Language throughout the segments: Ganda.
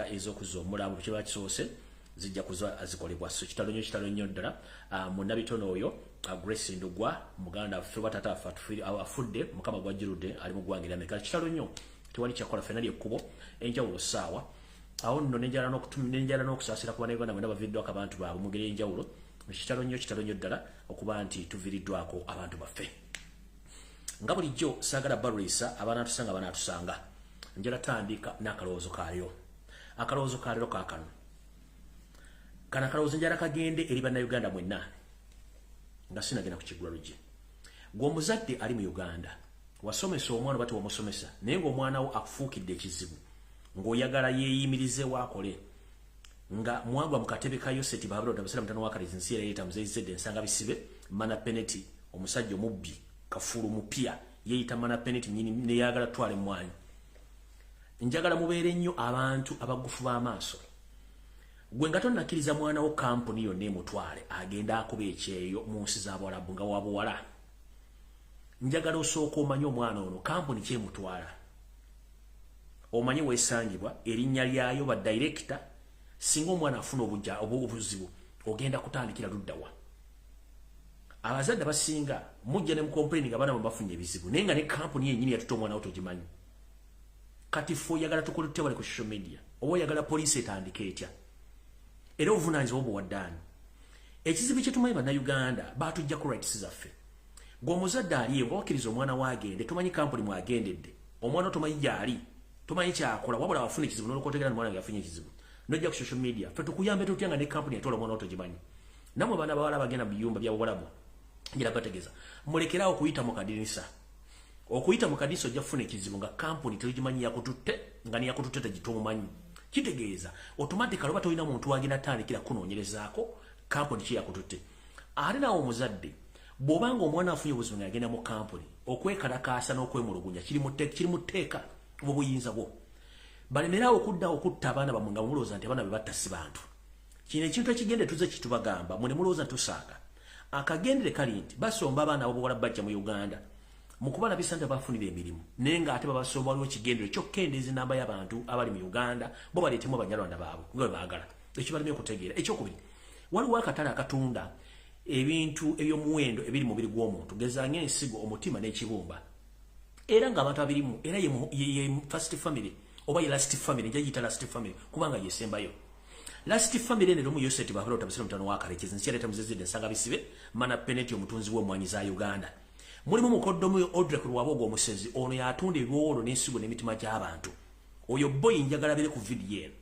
Enteekateeka ez'okuzza omulambo kiba kisoose zijja kuza zikolebwa. So kitalo nnyo, kitalo nnyo ddala. Munnabitono oyo Grace Ndugwa, muganda waffe oba taata waffe, afudde. Mukama gwajjirudde, ali mu ggwanga erya Amerika. Kitalo nnyo, tewali kyakola, ffenna lyekkubo enjawulo ssaawa. Awo nno nenjala n'okusaasira ku Bannayuganda mwena baviiriddwako abantu baabwe mu ngeri ey'enjawulo. Kitalo nnyo, kitalo nnyo ddala okuba nti tuviiriddwako abantu baffe. Nga bulijjo saagala balwisa, abanaatusanga banaatusanga. Njala tandika n'akalowoozo kaaliro. Akalowoozo kaaliro kaakano, kano akalowoozo njala kagende eri Bannayuganda mwenna nga sinagenda kukigula luggi. Gwe omuzadde ali mu Uganda, wasomesa omwana oba tewamusomesa, naye ng'omwana wo akufuukidde ekizibu, ng'oyagala yeeyimirizeewo akole, nga mwagwa mu katebe ka Yoseti Bahabulota Basira mutano wa Kalezi nsi era yeyita Muzeyi ensanga bisibe Mana Peneti, omusajja omubbi kafulu mupya yeeyita Mana Peneti nyini neyagala twala emmwanyi. Njagala mubeere nnyo abantu abagufu b'amaaso. Gwe nga tonnakkiriza mwana wo kampuni yonna emutwale agenda akuba ekyeyo mu nsi za Bwalabu nga wabuwala, njagala osooka omanye omwana ono kampuni kyemutwala, omanye weesangibwa, erinnya lyayo, ba director. Singa omwana afuna obujja obuzibu, ogenda kutandikira luddawa? Abazadde abasinga mujja ne mucomplain nga abaana bwe bafunye ebizibu, naye nga ne kampuni yennyini yatuta omwana wo togimanyi. Kati ffe oyagala tukole tutya bale ku social media? Oba oyagala poliisi etandika etya? Era obuvunaanyizibwa obuwaddaani? Ekizibu kyetumanyi, Bannayuganda batujjako rights zaffe. Gwe omuzadde aliyo nga wakkiriza omwana waagende, tomanyi kampuni mwagendedde omwana, tomanyi gyali, tomanyi kyakola, wabula wafuna ekizibu nolokotegera omwana yafunye ekizibu, nojja ku social media. Ffe tukuyambe tutya nga ne kampuni yatwala omwana wo togimanyi? Nammwe baana bawala bagenda mu biyumba bya buwalabu, ngira bategeeza, mulekerawo okuyita mu kadirisa. Okuyita mu kadirisa ojja kufuna ekizibu nga kampuni tegimanyi yakututte, nga neyakututte tegitomumanyi. Kitegeeza automatically oba tolina muntu wagenda atandikira kunoonyerezaako kampuni ki yakututte. Ate naawe omuzadde, bw'obanga omwana afunye obuzibu nga yagenda mu kampuni okwekalakaasa n'okwemulugunya, kiri mu tteeka, obuyinza bwo. Balemerawo okudda okutta abaana bammwe nga mulowooza nti abaana be batta si bantu. Kino ekintu ekigende tuze kitubagamba, mwe ne mulowooza tusaaga. Akagendere kali nti basomba abaana abobuwala bajja mu Uganda mu kubalabisa nti bafunira emirimu, naye ng'ate babasomba waliwo ekigendere kyokkendeeza enamba y'abantu abali mu Uganda, bo baleetemu Abanyarwanda baabwe nga bwe baagala. Ekyo balemye okutegeera. Ekyokubiri, waliwo akatale akatunda ebintu ebyomuwendo ebiri mubiri gw'omuntu, geza ng'ensigo, omutima n'ekibumba, era ng'abantu abirimu era ye first family oba ye last family. Nja yita last family kubanga yesembayo. Last family eno mu Yoseti Bahalota Basira mutano wa Karekezi nsi yaleta Muzezidde nsanga bisibe Mana Peneti, omutunzi w'emmwanyi za Uganda. Mulimu mukoddomu Audrey Rwabogo omusezi, ono yatunda ebiwowolo n'ensigo n'emitima gy'abantu. Oyo boy njagala bere ku video eno.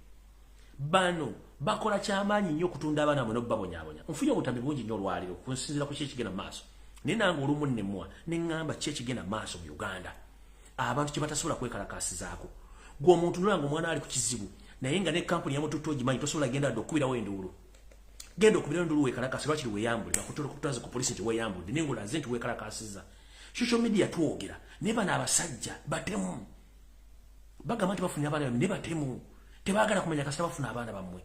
Bano bakola kyamaanyi nnyo okutunda abaana mwe n'okubabonyaabonya. Nfunye obutambi bungi nnyo olwaliro kunsinziira ku ki ekigenda mu maaso, naye nange olumu nnemwa ne ŋŋamba ki ekigenda mu maaso mu Uganda, abantu kye batasobola kwekalakaasizaako. Gwe omuntu nolanga omwana ali ku kizibu, naye nga ne kampuni yamututte ogimanyi, tosobola genda dde okubirawo enduulu. Genda okubirawo enduulu weekalakaasi, lwakiri weeyambule, bakutwaze ku polisi nti weeyambudde, naye ng'olaze nti weekalakaasizza. Social media twogera, naye bano abasajja batemu. Bagamba nti bafunye abaana bammwe, ne batemu, tebaagala kumanya kasita bafuna abaana bammwe.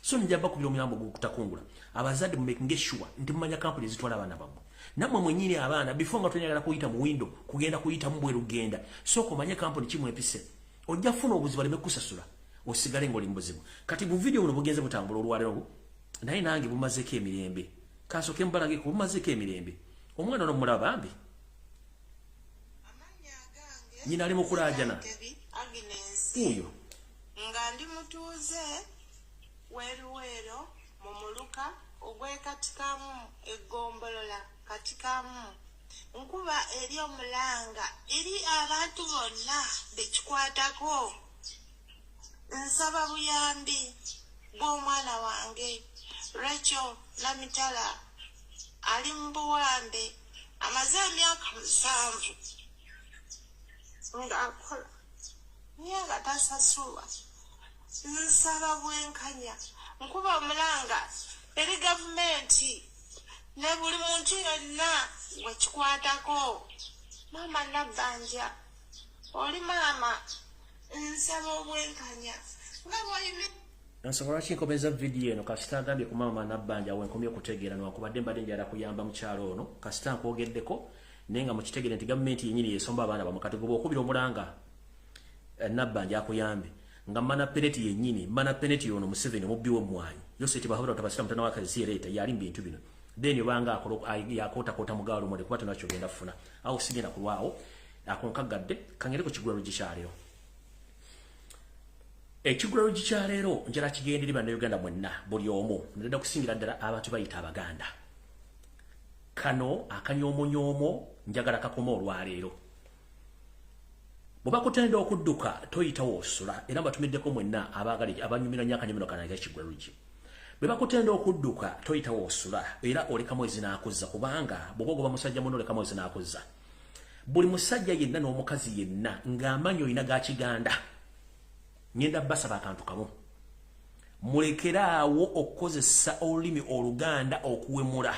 So nja bakubira omulambo gwokutakungula abazadde, mu making sure nti mumanya kampuni ezitwala abaana bammwe. Nammwe mwenyini abaana, before nga tonyagala kuyita mu window kugenda kuyita mu bweru, genda sooka omanye kampuni kimwepise. Ojja kufuna obuzibu, aleme kusasula, osigale ng'oli mu buzibu. Kati bu video buno bugenze butambula olwaleero, naye nange bumazeeko emirembe. Kansooke mubalageko, bumazeeko emirembe. Omwana ono mulaba bambi, nyina ali mu kulaajana wuuyo. Nga ndi mutuuze w'eRuweero mu muluka ogw'eKatikamu, eggombolola Katikamu, nkuba eri omulanga eri abantu bonna bekikwatako. Nsaba buyambi bw'omwana wange Rachel Namitala, ali mu buwambe, amaze emyaka 7 ng'akola naye nga tasasulwa. Nsaba bwenkanya. Nkuba omulanga eri gavumenti ne buli muntu yenna gwekikwatako. Maama Nabbanja, oli maama, nsaba obwenkanya nga bw'oyimi. Ensonga lwaki nkomeza vidiyo eno, kasita agambye ku maama Nabbanja wenkomye okutegeera, newankubadde mbadde njala kuyamba mukyalo ono, kasita nkwogeddeko, naye nga mukitegere nti gavumenti yenyini yesomba abaana bamwe. Kati goba okubira omulanga Nabbanja akuyambe. Nga mana peneti yennyini, mana peneti yono Museveni mubbi w'emmwanyi Yoseti Bahabura tabasira mutana wake ziyereta yali bintu bino. Then obanga yakoota mugaalo mwede kuba tonakyo genda funa awo sigenda kulwawo akonkagadde kangere ku kigulalo gikyaleero. Ekigulalo gikyaleero njala kigenderi bannayuganda mwenna buli omu ndenda kusingira ddala abantu bayita Abaganda. Kano akanyomonyoomo njagala kakoma olwaleero. Bw'oba kutenda okudduka toyitawo osula, era mbatumiddeko mwenna abaagala abanyumira nnyo akanyomero kano ak'ekigulalo. Bwe bakutenda okudduka toyitawo osula, era olekamu ezinaakuzza, kubanga bw'oba ogoba musajja munno olekamu ezinaakuzza. Buli musajja yenna n'omukazi yenna ng'amanyi olina ga Kiganda, ngenda basaba akantu kamu, mulekeraawo okukozesa olulimi Oluganda okuwemula.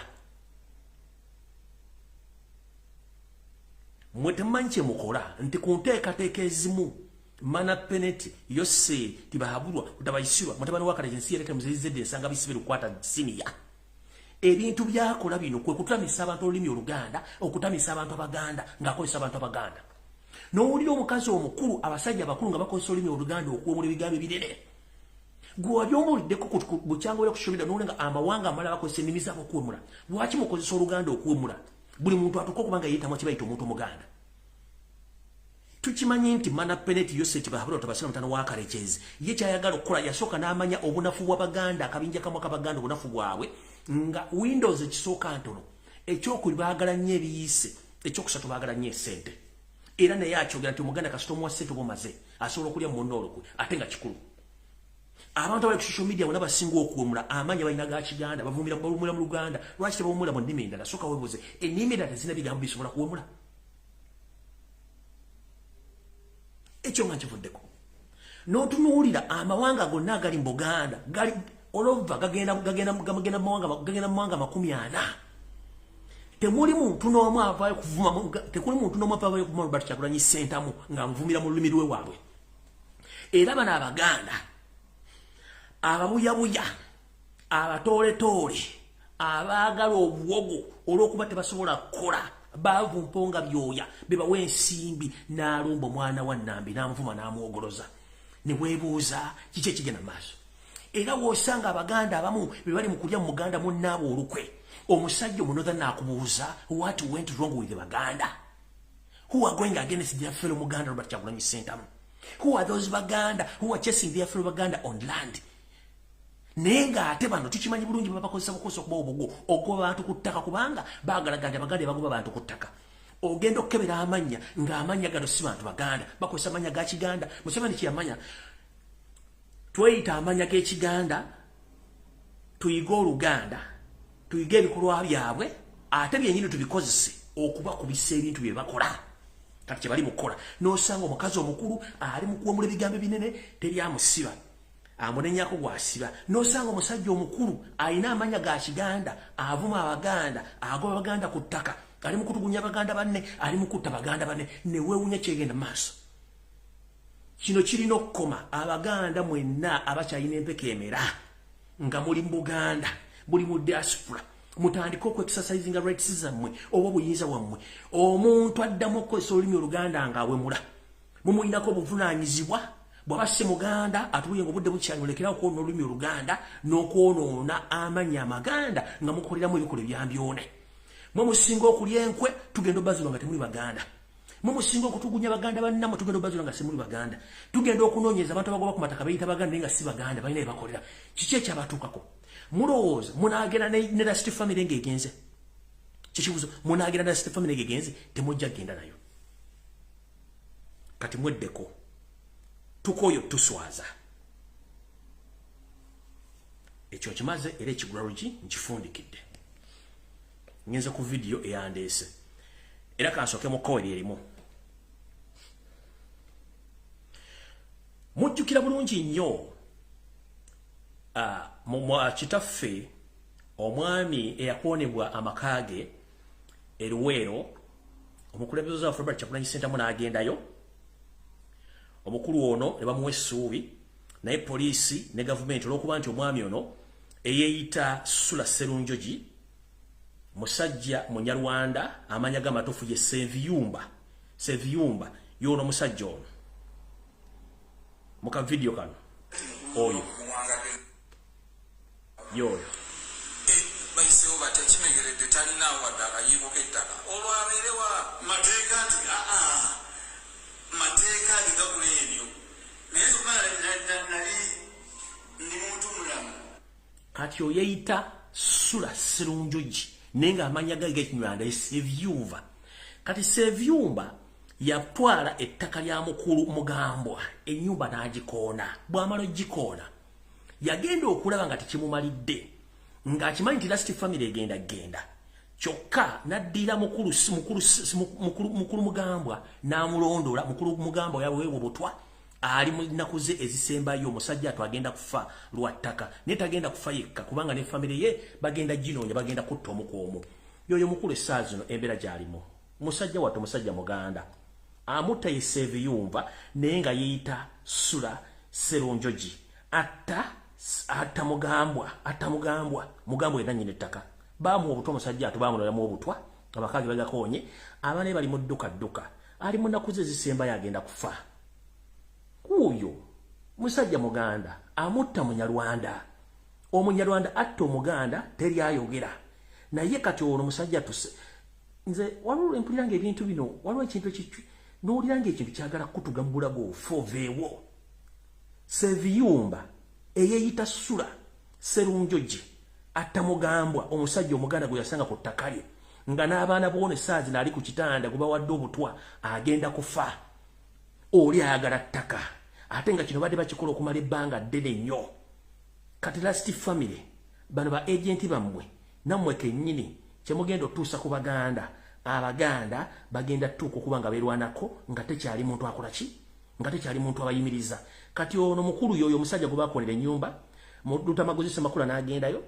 Mwe temumanyi kye mukola nti ku nteekateeka ezimu mana peneti Yose Tibahabulwa Utabayisirwa mutabani wa Kale ensi yereta muzizedde ensanga bisibe lukwata siniya. Ebintu byakola bino kwe kutamisa abantu olulimi Oluganda, okutamisa abantu Abaganda ng'akozesa abantu Abaganda. N'owulira omukazi omukulu, abasajja abakulu nga bakozesa olulimi Oluganda okuwemula ebigambo ebinene. Gwe wali omuwuliddeko bukyanga ku social media n'owulira nga amawanga amalala bakozesa ennimi zaabwe okuwemula. Lwaki mukozesa Oluganda okuwemula? Buli muntu atuuka okuba nga yeeyitamu kye bayita omuntu Omuganda. Tukimanyi nti mana peneti Yoseti Bahabura tabasira mutano wa Kalekezi ye kyayagala okukola yasooka n'amanya obunafu bw'Abaganda, akabinja kamu ak'Abaganda obunafu bwabwe nga Windows ekisooka ntono, ekyokubiri baagala nnyo ebiyiise, ekyokusatu baagala nnyo esente. Era naye akyogera nti Omuganda kasita omuwa ssente oba omaze asobola okulya munno olukwe, ate nga kikulu. Abantu abali ku social media bonna basinga okuwemula amanya balina ga Kiganda, bavumira bawemula mu Luganda. Lwaki tebawemula mu nnimi endala? Sooka weebuuze, ennimi endala tezirina bigambo bisobola kuwemula? Ekyo nga nkivuddeko. N'otunuulira amawanga gonna agali mu Buganda gali olova gagenda mu mawanga 40. Temuli muntu n'omu avaayo kuvuma, tekuli muntu n'omu avaayo kuvuma Robert Kyagulanyi Ssentamu ng'amuvumira mu lulimi lwe waabwe. Era bano Abaganda ababuyabuya, abatooletoole, abaagala obuwogo olw'okuba tebasobola kukola, baavu mponga byoya, be bawa ensimbi n'alumba omwana wa Nnambi n'amuvuma n'amwogoloza. Ne weebuuza kiki ekigenda mu maaso. Era w'osanga Abaganda abamu be bali mu kulya mu muganda munnaabwe olukwe, omusajja omunoza n'akubuuza what went wrong with the Baganda who are going against their fellow Muganda Robert Kyagulanyi Ssentamu? Who are those Baganda who are chasing their fellow Baganda on land? Naye ng'ate bano tukimanyi bulungi babakozesa bukozesa okuba obugo okugoba abantu ku ttaka, kubanga baagalaga nti Abaganda bagoba abantu ku ttaka. Ogenda okukebera amannya ng'amannya gano si bantu Baganda, bakozesa amannya ga Kiganda. Museveni kyeyamanya, tweyita amannya g'Ekiganda, tuyige Oluganda, tuyige ebikolwa byabwe, ate byennyini tubikozese okubakubisa ebintu bye bakola. Kati kye bali mu kukola, n'osanga omukazi omukulu ali mu kuwemula ebigambo ebinene, teryamusiba amunenyako gwasiba. N'osanga omusajja omukulu alina amanya ga Kiganda avuma Abaganda, agoba Abaganda ku ttaka, ali mu kutugunya Baganda banne, ali mu kutta Baganda banne, ne weewunya kyegenda maaso. Kino kirina okukoma. Abaganda mwenna abakyalina empeka emera nga muli mu Buganda, buli mu diaspora, mutandike okuexercisinga rights zammwe oba obuyinza bwammwe. Omuntu addamu okukozesa olulimi Oluganda ng'awemula, mumuyinako obuvunaanyizibwa. Bw'aba si Muganda atubuye nga obudde bukyali, mulekerawo okwonoona olulimi Oluganda n'okwonoona amannya Amaganda nga mukoleramu ebikolwa ebyambyone. Mwe musinga okulya enkwe, tugenda obbazirwa nga temuli Baganda. Mwe musinga okutugunya Baganda bannammwe, tugenda obbazirwa nga simuli Baganda. Tugenda okunoonyeza abantu abagoba ku mataka beeyita Baganda naye nga si Baganda, balina bye bakolera. Kiki ekyabatuukako? Mulowooza munaagenda ne last family ng'egenze? Kikibuzo, munaagenda ne last family ng'egenze? Temujja kugenda nayo. Kati mweddeko, tukooyo tuswaza. Ekyo kimaze, era ekigulalugi nkifundikidde. Ngenze ku vidiyo eyandeese, era kansooke mu kkowe lyerimu. Mujjukira bulungi nnyo kitaffe omwami eyakoonebwa amaka ge e Luweero, omukulembeze waffe Robert Kyagulanyi Ssentamu n'agendayo. Omukulu ono ne bamuwa essuubi, naye poliisi ne gavumenti, olw'okuba nti omwami ono eyeeyita Sula Sserunjogi musajja Munyarwanda, amanya g'amatuufu ye Seviyumba. Seviyumba y'ono omusajja ono. Muka video kano oyo yoyo bayiseewo batya kimegeredde talinaawo wadde akayiiko k'ettaka olwabeerewa mateeka nti aa mateeka agigagula ebyo naye nali ndi muntu mulamu. Kati oyeyita Sula Sserunjogi naye ng'amannya ge g'Ekinyarwanda ye Sebyumba. Kati Sebyumba yatwala ettaka lya mukulu Mugambwa, ennyumba n'agikoona. Bw'amala ogikoona yagenda okulaba nga tekimumalidde, ng'akimanyi nti last family egenda genda, kyokka n'addira mukulu Mugambwa n'amulondola. Mukulu Mugambwa yaweebwa obutwa, ali mu nnaku ze ezisembayo, omusajja atu agenda kufa lwa ttaka, naye tagenda kufa yekka kubanga ne family ye bagenda ginoonya, bagenda kutta omu ku omu. Yoyo mukulu essaawa zino embeera gy'alimu, musajja wattu, musajja Muganda, amutta ye Sebyumba naye nga yeeyita Sula Sserunjogi. Atta Mugambwa, atta Mugambwa, Mugambwa ye nannyini ettaka. Baamuwa obutwa omusajja atu, baamunolamu obutwa, amaka ge bagakoonye, abaana be bali mu dduka dduka, ali mu nnaku ze ezisembayo agenda kufa. Oyo musajja Muganda amutta Munyarwanda, Omunyarwanda atta Omuganda teri ayogera. Naye kati ono musajja tuse nze waliwo empulira nga ebintu bino, waliwo ekintu n'owulira ng'ekintu kyagala kutuga mu bulago ofe oveewo. Sebyumba eyeeyita Sula Sserunjogi atta Mugambwa, omusajja Omuganda gwe yasanga ku ttaka lye, nga n'abaana boona essaawa zino ali ku kitanda gwe bawadde obutwa agenda kufa. Oli ayagala ttaka, ate nga kino badde bakikola okumala ebbanga ddene nnyo. Kati last family bano ba agenti bammwe nammwe kennyini kyemugenda otuusa ku Baganda, Abaganda bagenda tuuka okuba nga beerwanako nga tekyali muntu akola ki, nga tekyali muntu abayimiriza. Kati ono mukulu yoyo omusajja gwe bakolera ennyumba, Lutamaguzi Ssemakula n'agendayo,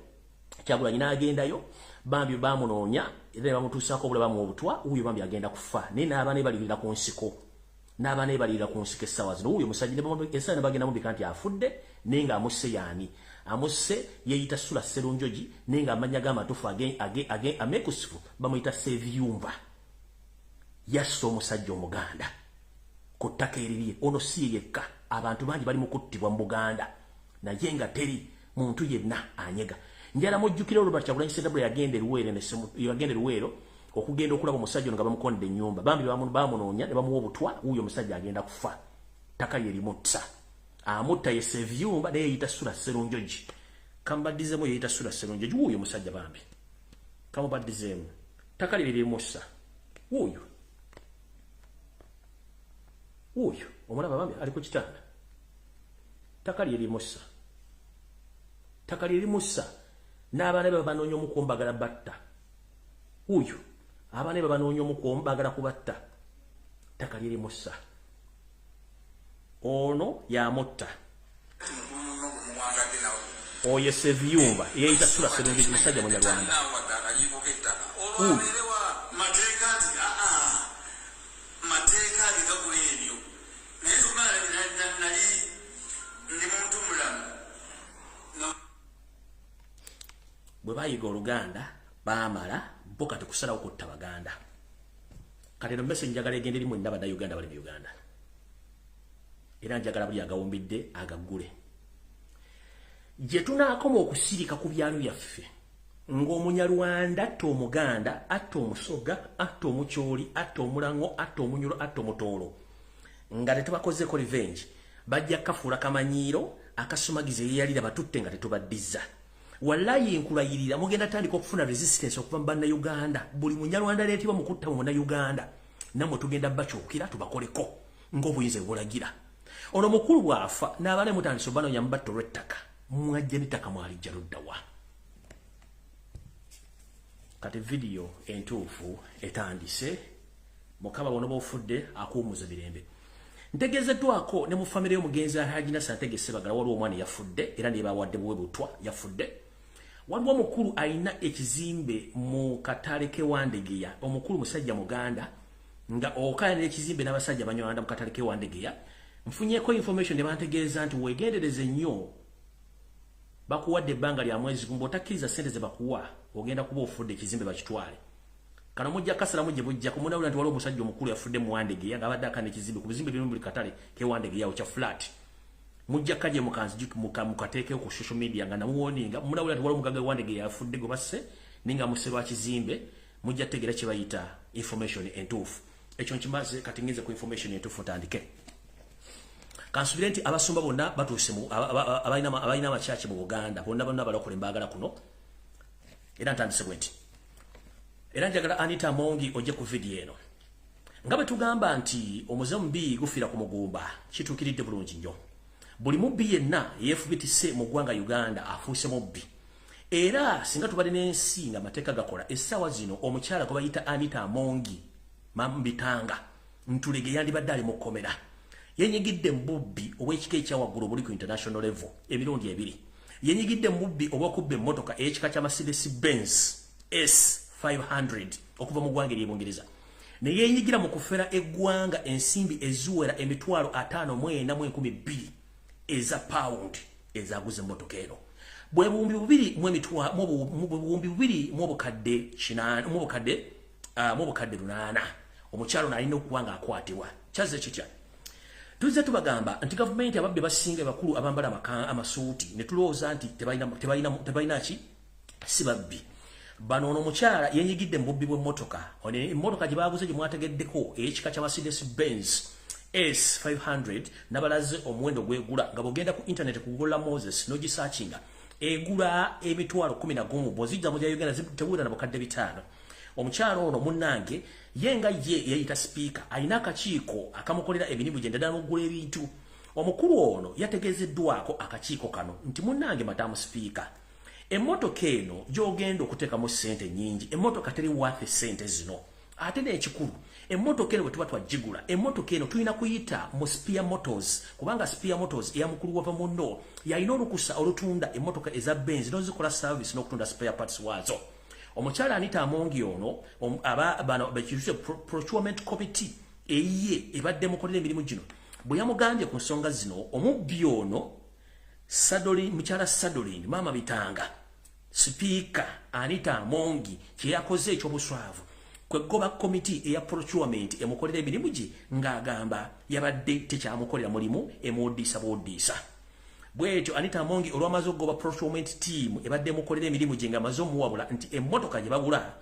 Kyagulanyi n'agendayo, bambi bamunoonya era ne bamutuusaako obulamu bamuwa obutwa. Wuuyo bambi agenda kufa, naye n'abaana be balirira ku nsiko, n'abaana be balirira ku nsiko essaawa zino. Wuuyo omusajja essaawa ne bagenda mubika nti afudde, naye ng'amusse y'ani? Amusse yeeyita Sula Sserunjogi, naye ng'amannya g'amatuufu ameekusifu bamuyita Sebyumba. Yasse omusajja Omuganda ku ttaka erirye. Ono si ye yekka, abantu bangi bali mu kuttibwa mu Buganda, naye nga teri muntu yenna anyega. Njala mujjukira Robert Kyagulanyi Ssentamu yagenda e Luweero, yagenda e Luweero okugenda okulaba omusajja ono nga bamukonedde ennyumba. Bambi bamunoonya ne bamuwa obutwa. Wuuyo omusajja agenda kufa, ttaka lye limutta. Amutta ye Sebyumba, naye yeeyita Sula Sserunjogi. Kamubaddizeemu, yeeyita Sula Sserunjogi. Wuuyo omusajja bambi, kamubaddizeemu, ttaka lye limussa. Wuuyo, wuuyo omulaba bambi ali ku kitanda, ttaka lye limussa, ttaka lye limussa. N'abaana be babanoonya omukuomu bagala batta. Wuuyo abaana be babanoonya omukuomu bagala kubatta, ttaka lye limussa. Ono yamutta mukulu munno gwe muwangadde nawe. Oyo Sebyumba yeeyita Sula Sserunjogi, musajja Munyarwanda. Talinaawo wadde akayiiko k'ettaka olwabeerewa mateeka nti aa mateeka agigagula ebyo naye nali ndi muntu mulamu. Bwe bayiga Oluganda baamala bo kati kusalawo kutta Baganda. Kati eno message njagala egenda eri mwenna Bannayuganda bali mu Uganda, era njagala buli agawumbidde agaggule. Gye tunaakoma okusirika ku byalo byaffe ng'Omunyarwanda atta Omuganda, atta Omusoga, atta Omukyoli, atta Omulango, atta Omunyulo, atta Omutoolo, nga tetubakozeeko revenge, bajja kafuula kamanyiiro akasumagiza eyeyalira batutte nga tetubaddiza. Wallayi nkulayirira mugenda tandika okufuna resistance okuva mu Bannayuganda. Buli Munyarwanda aleetebwa mu kutta mu Munnayuganda, nammwe tugenda bakyukira tubakoleko ng'obuyinza bwe bulagira. Ono mukulu bw'afa n'abaana mutandise obanoonya mubatta olw'ettaka, mwajja n'ettaka mwalijja luddawa? Kati vidiyo entuufu etandise. Mukama bw'onoba ofudde akuwummuza mirembe. Ntegeezeddwako ne mu famire y'omugenzi Alhaji Nasser Ntege Ssebagala, waliwo omwana eyafudde era ne bawadde buwe butwa yafudde. Waliwo omukulu alina ekizimbe mu katale k'e Wandegeya, omukulu musajja Muganda nga okayanira ekizimbe n'abasajja Banyarwanda mu katale k'e Wandegeya. Nfunyeeko information ne bantegeeza nti weegendereze nnyo, bakuwadde ebbanga lya mwezi gumu, bw'otakkiriza ssente ze bakuwa ogenda kuba ofudde, ekizimbe bakitwale. Kano mujja kasalamu gye bujja kumunawulira nti waliwo omusajja omukulu yafudde mu Wandegeya ng'abadde akana ekizimbe ku bizimbe birimu buli katale k'e Wandegeya kya flat. Mujja kaje mukanzi mukateeke ku social media nga namuwoninga munawulira nti waliwo omugagga wandege yafudde gwe basse ninga muserwa kizimbe. Mujja tegeera kye bayita information entuufu. Ekyo nkimaze, kati ngenze ku information entuufu ntandike. Kansubire nti abasumba bonna batuuse, abalina amakyaki mu Buganda bonna bonna balokole mbaagala kuno. Era ntandise bwe nti, era njagala Anita Amongi ojje ku vidiyo eno. Nga bwe tugamba nti omuze mubi gufiira ku mugumba, kituukiridde bulungi nnyo. Buli mubbi yenna yeefubitise mu ggwanga Uganda afuuse mubbi. Era singa tubadde n'ensi nga amateeka gakola, essaawa zino omukyala gwe bayita Anita Amongi Mambitanga Ntulege yandibadde ali mu kkomera. Yenyigidde mu bubbi obw'ekika ekyawaggulu obuli ku international level emirundi ebiri. Yenyigidde mu bubbi obw'okubba emmotoka ey'ekika kya Mercedes Benz S500 okuva mu ggwanga ery'Ebungereza, ne yeenyigira mu kufera eggwanga ensimbi eziwera 54,200 eza pound ezaguza emmotoka eno. Bwe 2,800,000. Omukyalo nalina okuba nga akwatibwa. Kyazze kitya? Tuzze tubagamba nti gavumenti ababbi basinga bakulu abambala amasuuti ne tulowooza nti tebalina ki, si babbi. Bano ono omukyala yenyigidde mu bubbi bw'emmotoka. Ono emmotoka gye baaguze gye mwategeddeko ey'ekika kya Mercedes Benz S500, nabalaze omuwendo gwegula nga bw'ogenda ku internet ku Google Moses n'ogisaakinga egula 11,000, bw'ozijja mu gya Uganda tewera na 500,000. Omukyala ono munnange ye nga ye yeyita sipiika, alina akakiiko akamukolera emirimu gye ndala n'okugula ebintu. Omukulu ono yategeezeddwako akakiiko kano nti munnange madamu sipiika, emmotoka eno gy'ogenda okuteekamu ssente nnyingi, emmotoka teri worth ssente zino. Ate n'ekikulu, emmotoka eno bwe tuba twagigula, emmotoka eno tulina kuyita mu Spear Motors, kubanga Spear Motors eya mukulu wava munno yalina olukusa olutunda emmotoka eza Benz n'ozikola service n'okutunda spare parts waazo. Omukyala Anita Amongi ono aba bano bekiyise procurement committee eyiye ebadde mukolera emirimu gino, bwe yamugambye ku nsonga zino, omubbi ono Sadolin, mukyala Sadolin Maama Bitanga, sipiika Anita Amongi kye yakoze ekyobuswavu kwegoba komiti eya procurement emukolera emirimu gye, ng'agamba yabadde tekyamukolera mulimu, emuwuddiisa buwuddiisa. Bwetyo Anita Amongi olwamaze okugoba procurement team ebadde emukolera emirimu gye, ng'amaze omuwabula nti emmotoka gye bagula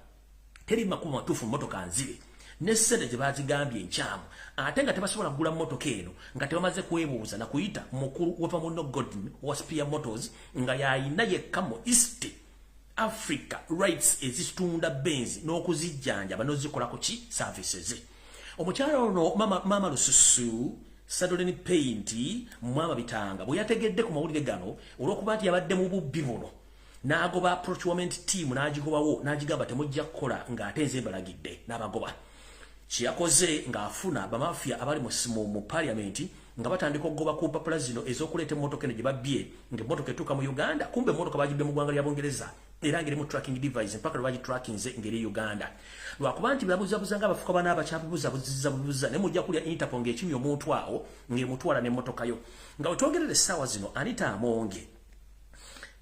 teri makubo matuufu, mmotoka nzibe ne ssente gye bazigambye enkyamu, ate nga tebasobola kugula mmotoka eno nga tebamaze kwebuuza na kuyita mukulu wava munno Godwin wa Spear Motors, nga yayina yekka mu East Africa rights ezitunda Benz n'okuzijjanjaba n'ozikolako ki services. Omukyala ono mama Lususu Sadolin Paint Mwama Bitanga bwe yategedde ku mawulire gano, olw'okuba nti yabadde mu bubbi buno, n'agoba procurement team, n'agigobawo, n'agigamba temujja kukola ng'ate nze mbalagidde, n'abagoba. Kyeyakoze ng'afuna bamafia abali mu parliament nga batandika okugoba ku mpapula zino ez'okuleeta emmotoka eno gye babbye, ng'emmotoka etuuka mu Uganda, kumbe emmotoka bagibbe mu ggwanga lya Bungereza era ng'eri mu tracking device mpaka lwe bagitrackinze ng'eri Uganda. Lwakuba nti babuzabuza nga abafuka bana abakyabubuzabuziza bubuza, naye mujja kulya Interpol ng'ekimya omuntu awo ng'emutwala n'emmotoka yo. Nga we twogerera essaawa zino, Anita Amonge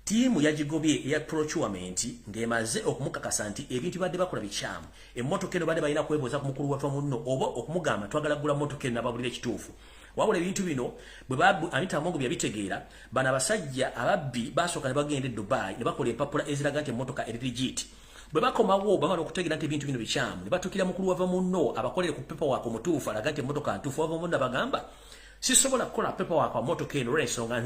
tiimu yagigobye eya procurement ng'emaze okumukakasa nti ebintu badde bakola bikyamu. Emmotoka eno badde balina kwebuuza ku mukulu wava munno oba okumugamba twagala kugula mmotoka eno nababulira ekituufu. Wabula ebintu bino bwe Anita Amongo bye yabitegeera, bano abasajja ababbi basooka ne bagenda e Dubai ne bakola empapula eziraga nti emmotoka eri legit. Bwe bakomawo bamala okutegeera nti ebintu bino bikyamu, ne batuukira mukulu wava munno abakolere ku paperwork omutuufu alaga nti emmotoka ntuufu. Wava munno abagamba sisobola kukola paperwork wa mmotoka eno olw'ensonga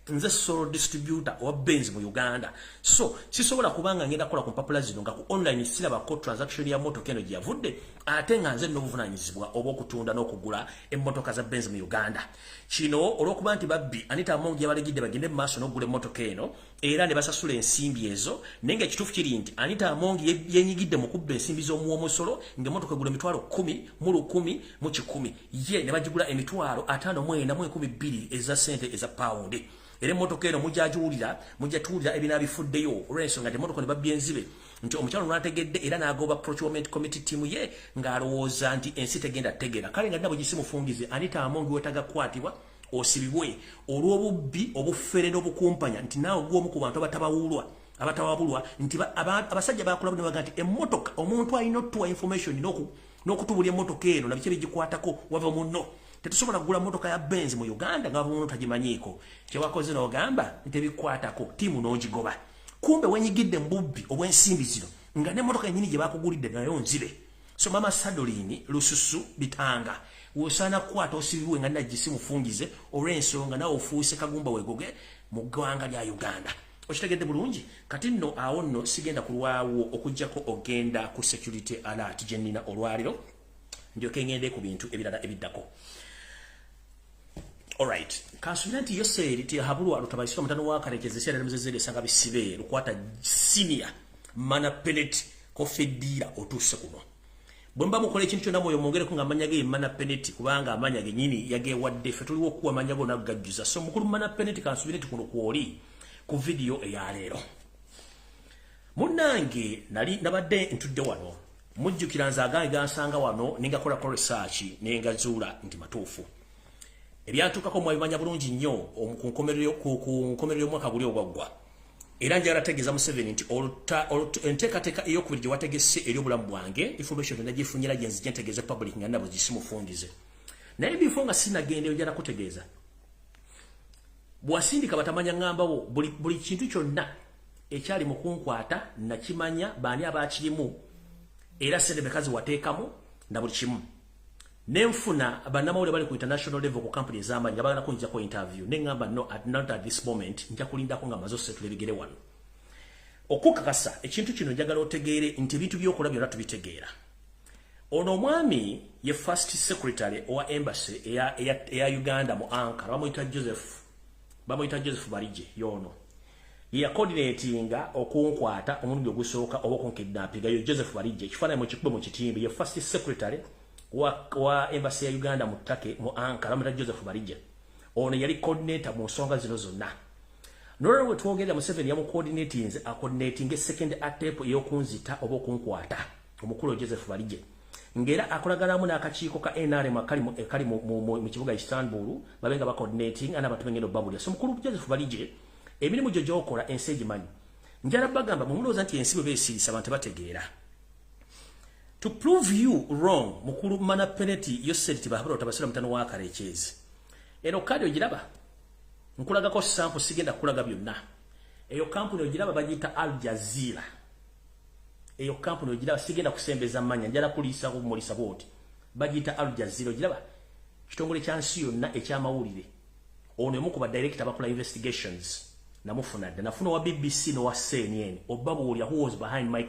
nze sole distributor owa Benz mu Uganda, so sisobola kubanga ngenda kukola ku mpapula zino nga ku online sirabako transaction ya motoka eno gye yavudde, ate nga nze n'obuvunaanyizibwa obw'okutunda n'okugula emmotoka za Benz mu Uganda. Kino olw'okuba nti babbi, Anita Amongi yabalegidde bagende mu maaso n'okugula emmotoka eno era ne basasula ensimbi ezo. Naye nga ekituufu kiri nti Anita Amongi yenyigidde mu kubba ensimbi z'omuwa omusolo, ng'emmotoka egula 10,100 ye ne bagigula 59,200 eza ssente eza pawundi. Era emmotoka eno mujagiwulira, mujja tuwulira ebinaabifuddeyo, olw'ensonga nti emmotoka ne babbye enzibe nti omukyalo lwategedde era n'agoba procurement committee team ye ng'alowooza nti ensi tegenda tegeera. Kale nga nabwe gisimufungize, Anita Amongi wetaaga kukwatibwa osibibwe olw'obubbi, obufere n'obukumpanya, nti naawe gw'omu ku bantu abatawabulwa nti abasajja bakola ne baga nti emmotoka omuntu alina otuwa information n'okutubulya emmotoka eno nabiki ebigikwatako wava munno. Tetusobola kugula mmotoka ya Benz mu Uganda nga gavumenti tagimanyiiko. Kyewakoze n'ogamba nti tebikwatako, ttiimu n'ogigoba. Kumbe wenyigidde mu bubbi obw'ensimbi zino nga n'emmotoka yennyini gye bakugulidde nayo nzibe. So mama Sadolini Lususu Bitanga, wosaana kukwata osibibwe nga nagisi mufungize olw'ensonga nawe ofuuse kagumba wegoge mu ggwanga lya Uganda. Okitegedde bulungi? Kati nno awo nno sigenda kulwawo okuggyako ogenda ku security alert gye nnina olwaliro, ndyoke ngende ku bintu ebirala ebiddako. Alright, kansubira nti Yoseri Tihabulwa Lutabaiswa mutano wa Karekezi sera muzezere sanga bisibe lukwata senior mana penet kofedira otuuse kuno. Bwe mba mukola ekintu kyonna mwoyo mwongereko ng'amannya ge mana peneti, kubanga amannya gennyini yageewadde, ffe tuliwo okuwa amannya go n'agajjuza. So mukulu mana peneti, kansubire nti kuno kwoli ku vidiyo eyaleero. Munnange nali nabadde ntudde wano, mujjukira nze agange gansanga wano ne ngakolako research ne ngazuula nti matuufu. Ebyantuukako mwabimanya bulungi nnyo ku nkomerero y'omwaka guli ogwaggwa. Era njagala tegeeza Museveni nti enteekateeka ey'okubiri gye wategese eri obulamu bwange, information nagifunyira gye nzije ntegeeze public nga nabo gisimufungize. Naye bifo nga sinagenda, njagala kutegeeza bw'asindika batamanya ŋŋambawo buli kintu kyonna ekyali mu kunkwata nakimanya baani abakirimu, era sente meka wateekamu na buli kimu. Nenfuna bannamawulire bali ku international level, ku company ez'amaanyi, nga bagala kunjako interview, neŋŋamba no, not at this moment, nja kulindako nga maze osetula ebigere wano okukakasa ekintu kino. Njagala otegeere nti ebintu by'okola byonna tubitegeera. Ono omwami ye first secretary owa embassy eya Uganda mu Ankara, bamuyita Joseph Barije. Yono ye yacoordinatinga okunkwata omulundi ogusooka oba okunkidnappinga. Yo Joseph Barije, ekifaananyi mukikube mu kitimbi, ye first secretary wa embassy ya Uganda mu Turkey mu Ankara, bamuyita Joseph Barije. Ono yali coordinator mu nsonga zino zonna. Nolwo we twogerera, Museveni yamucoordinatinze acoordinatinga second attempt ey'okunzita oba okunkwata, omukulu Joseph Barije, ngera akolaganamu n'akakiiko ka NRM akali mu kibuga Istanbul, babe nga bacoordinating ana abantu bengendo babulya. So mukulu Joseph Barije, emirimu gyo gy'okola ensi egimanyi. Njala bagamba mumulowooza nti ensi bwe beesiisa abantu bategeera. To prove you wrong, mukulu mana penalty Yoseri Tibahabura Tabasira mutano wa Karekyezi, eno kadi ogiraba, nkulagako sample, sigenda kulaga byonna. Eyo kampuni ogiraba, bagiyita Al Jazeera. Eyo kampuni ogiraba, sigenda kusembeza mmanya, njala kuliisa kumulisa bwoti, bagiyita Al Jazeera. Ogiraba, kitongole kya nsi yonna ekyamawulire. Ono emu ku ba director bakola investigations namufuna dda, nafuna wa BBC nowa CNN obabuulya who was behind my,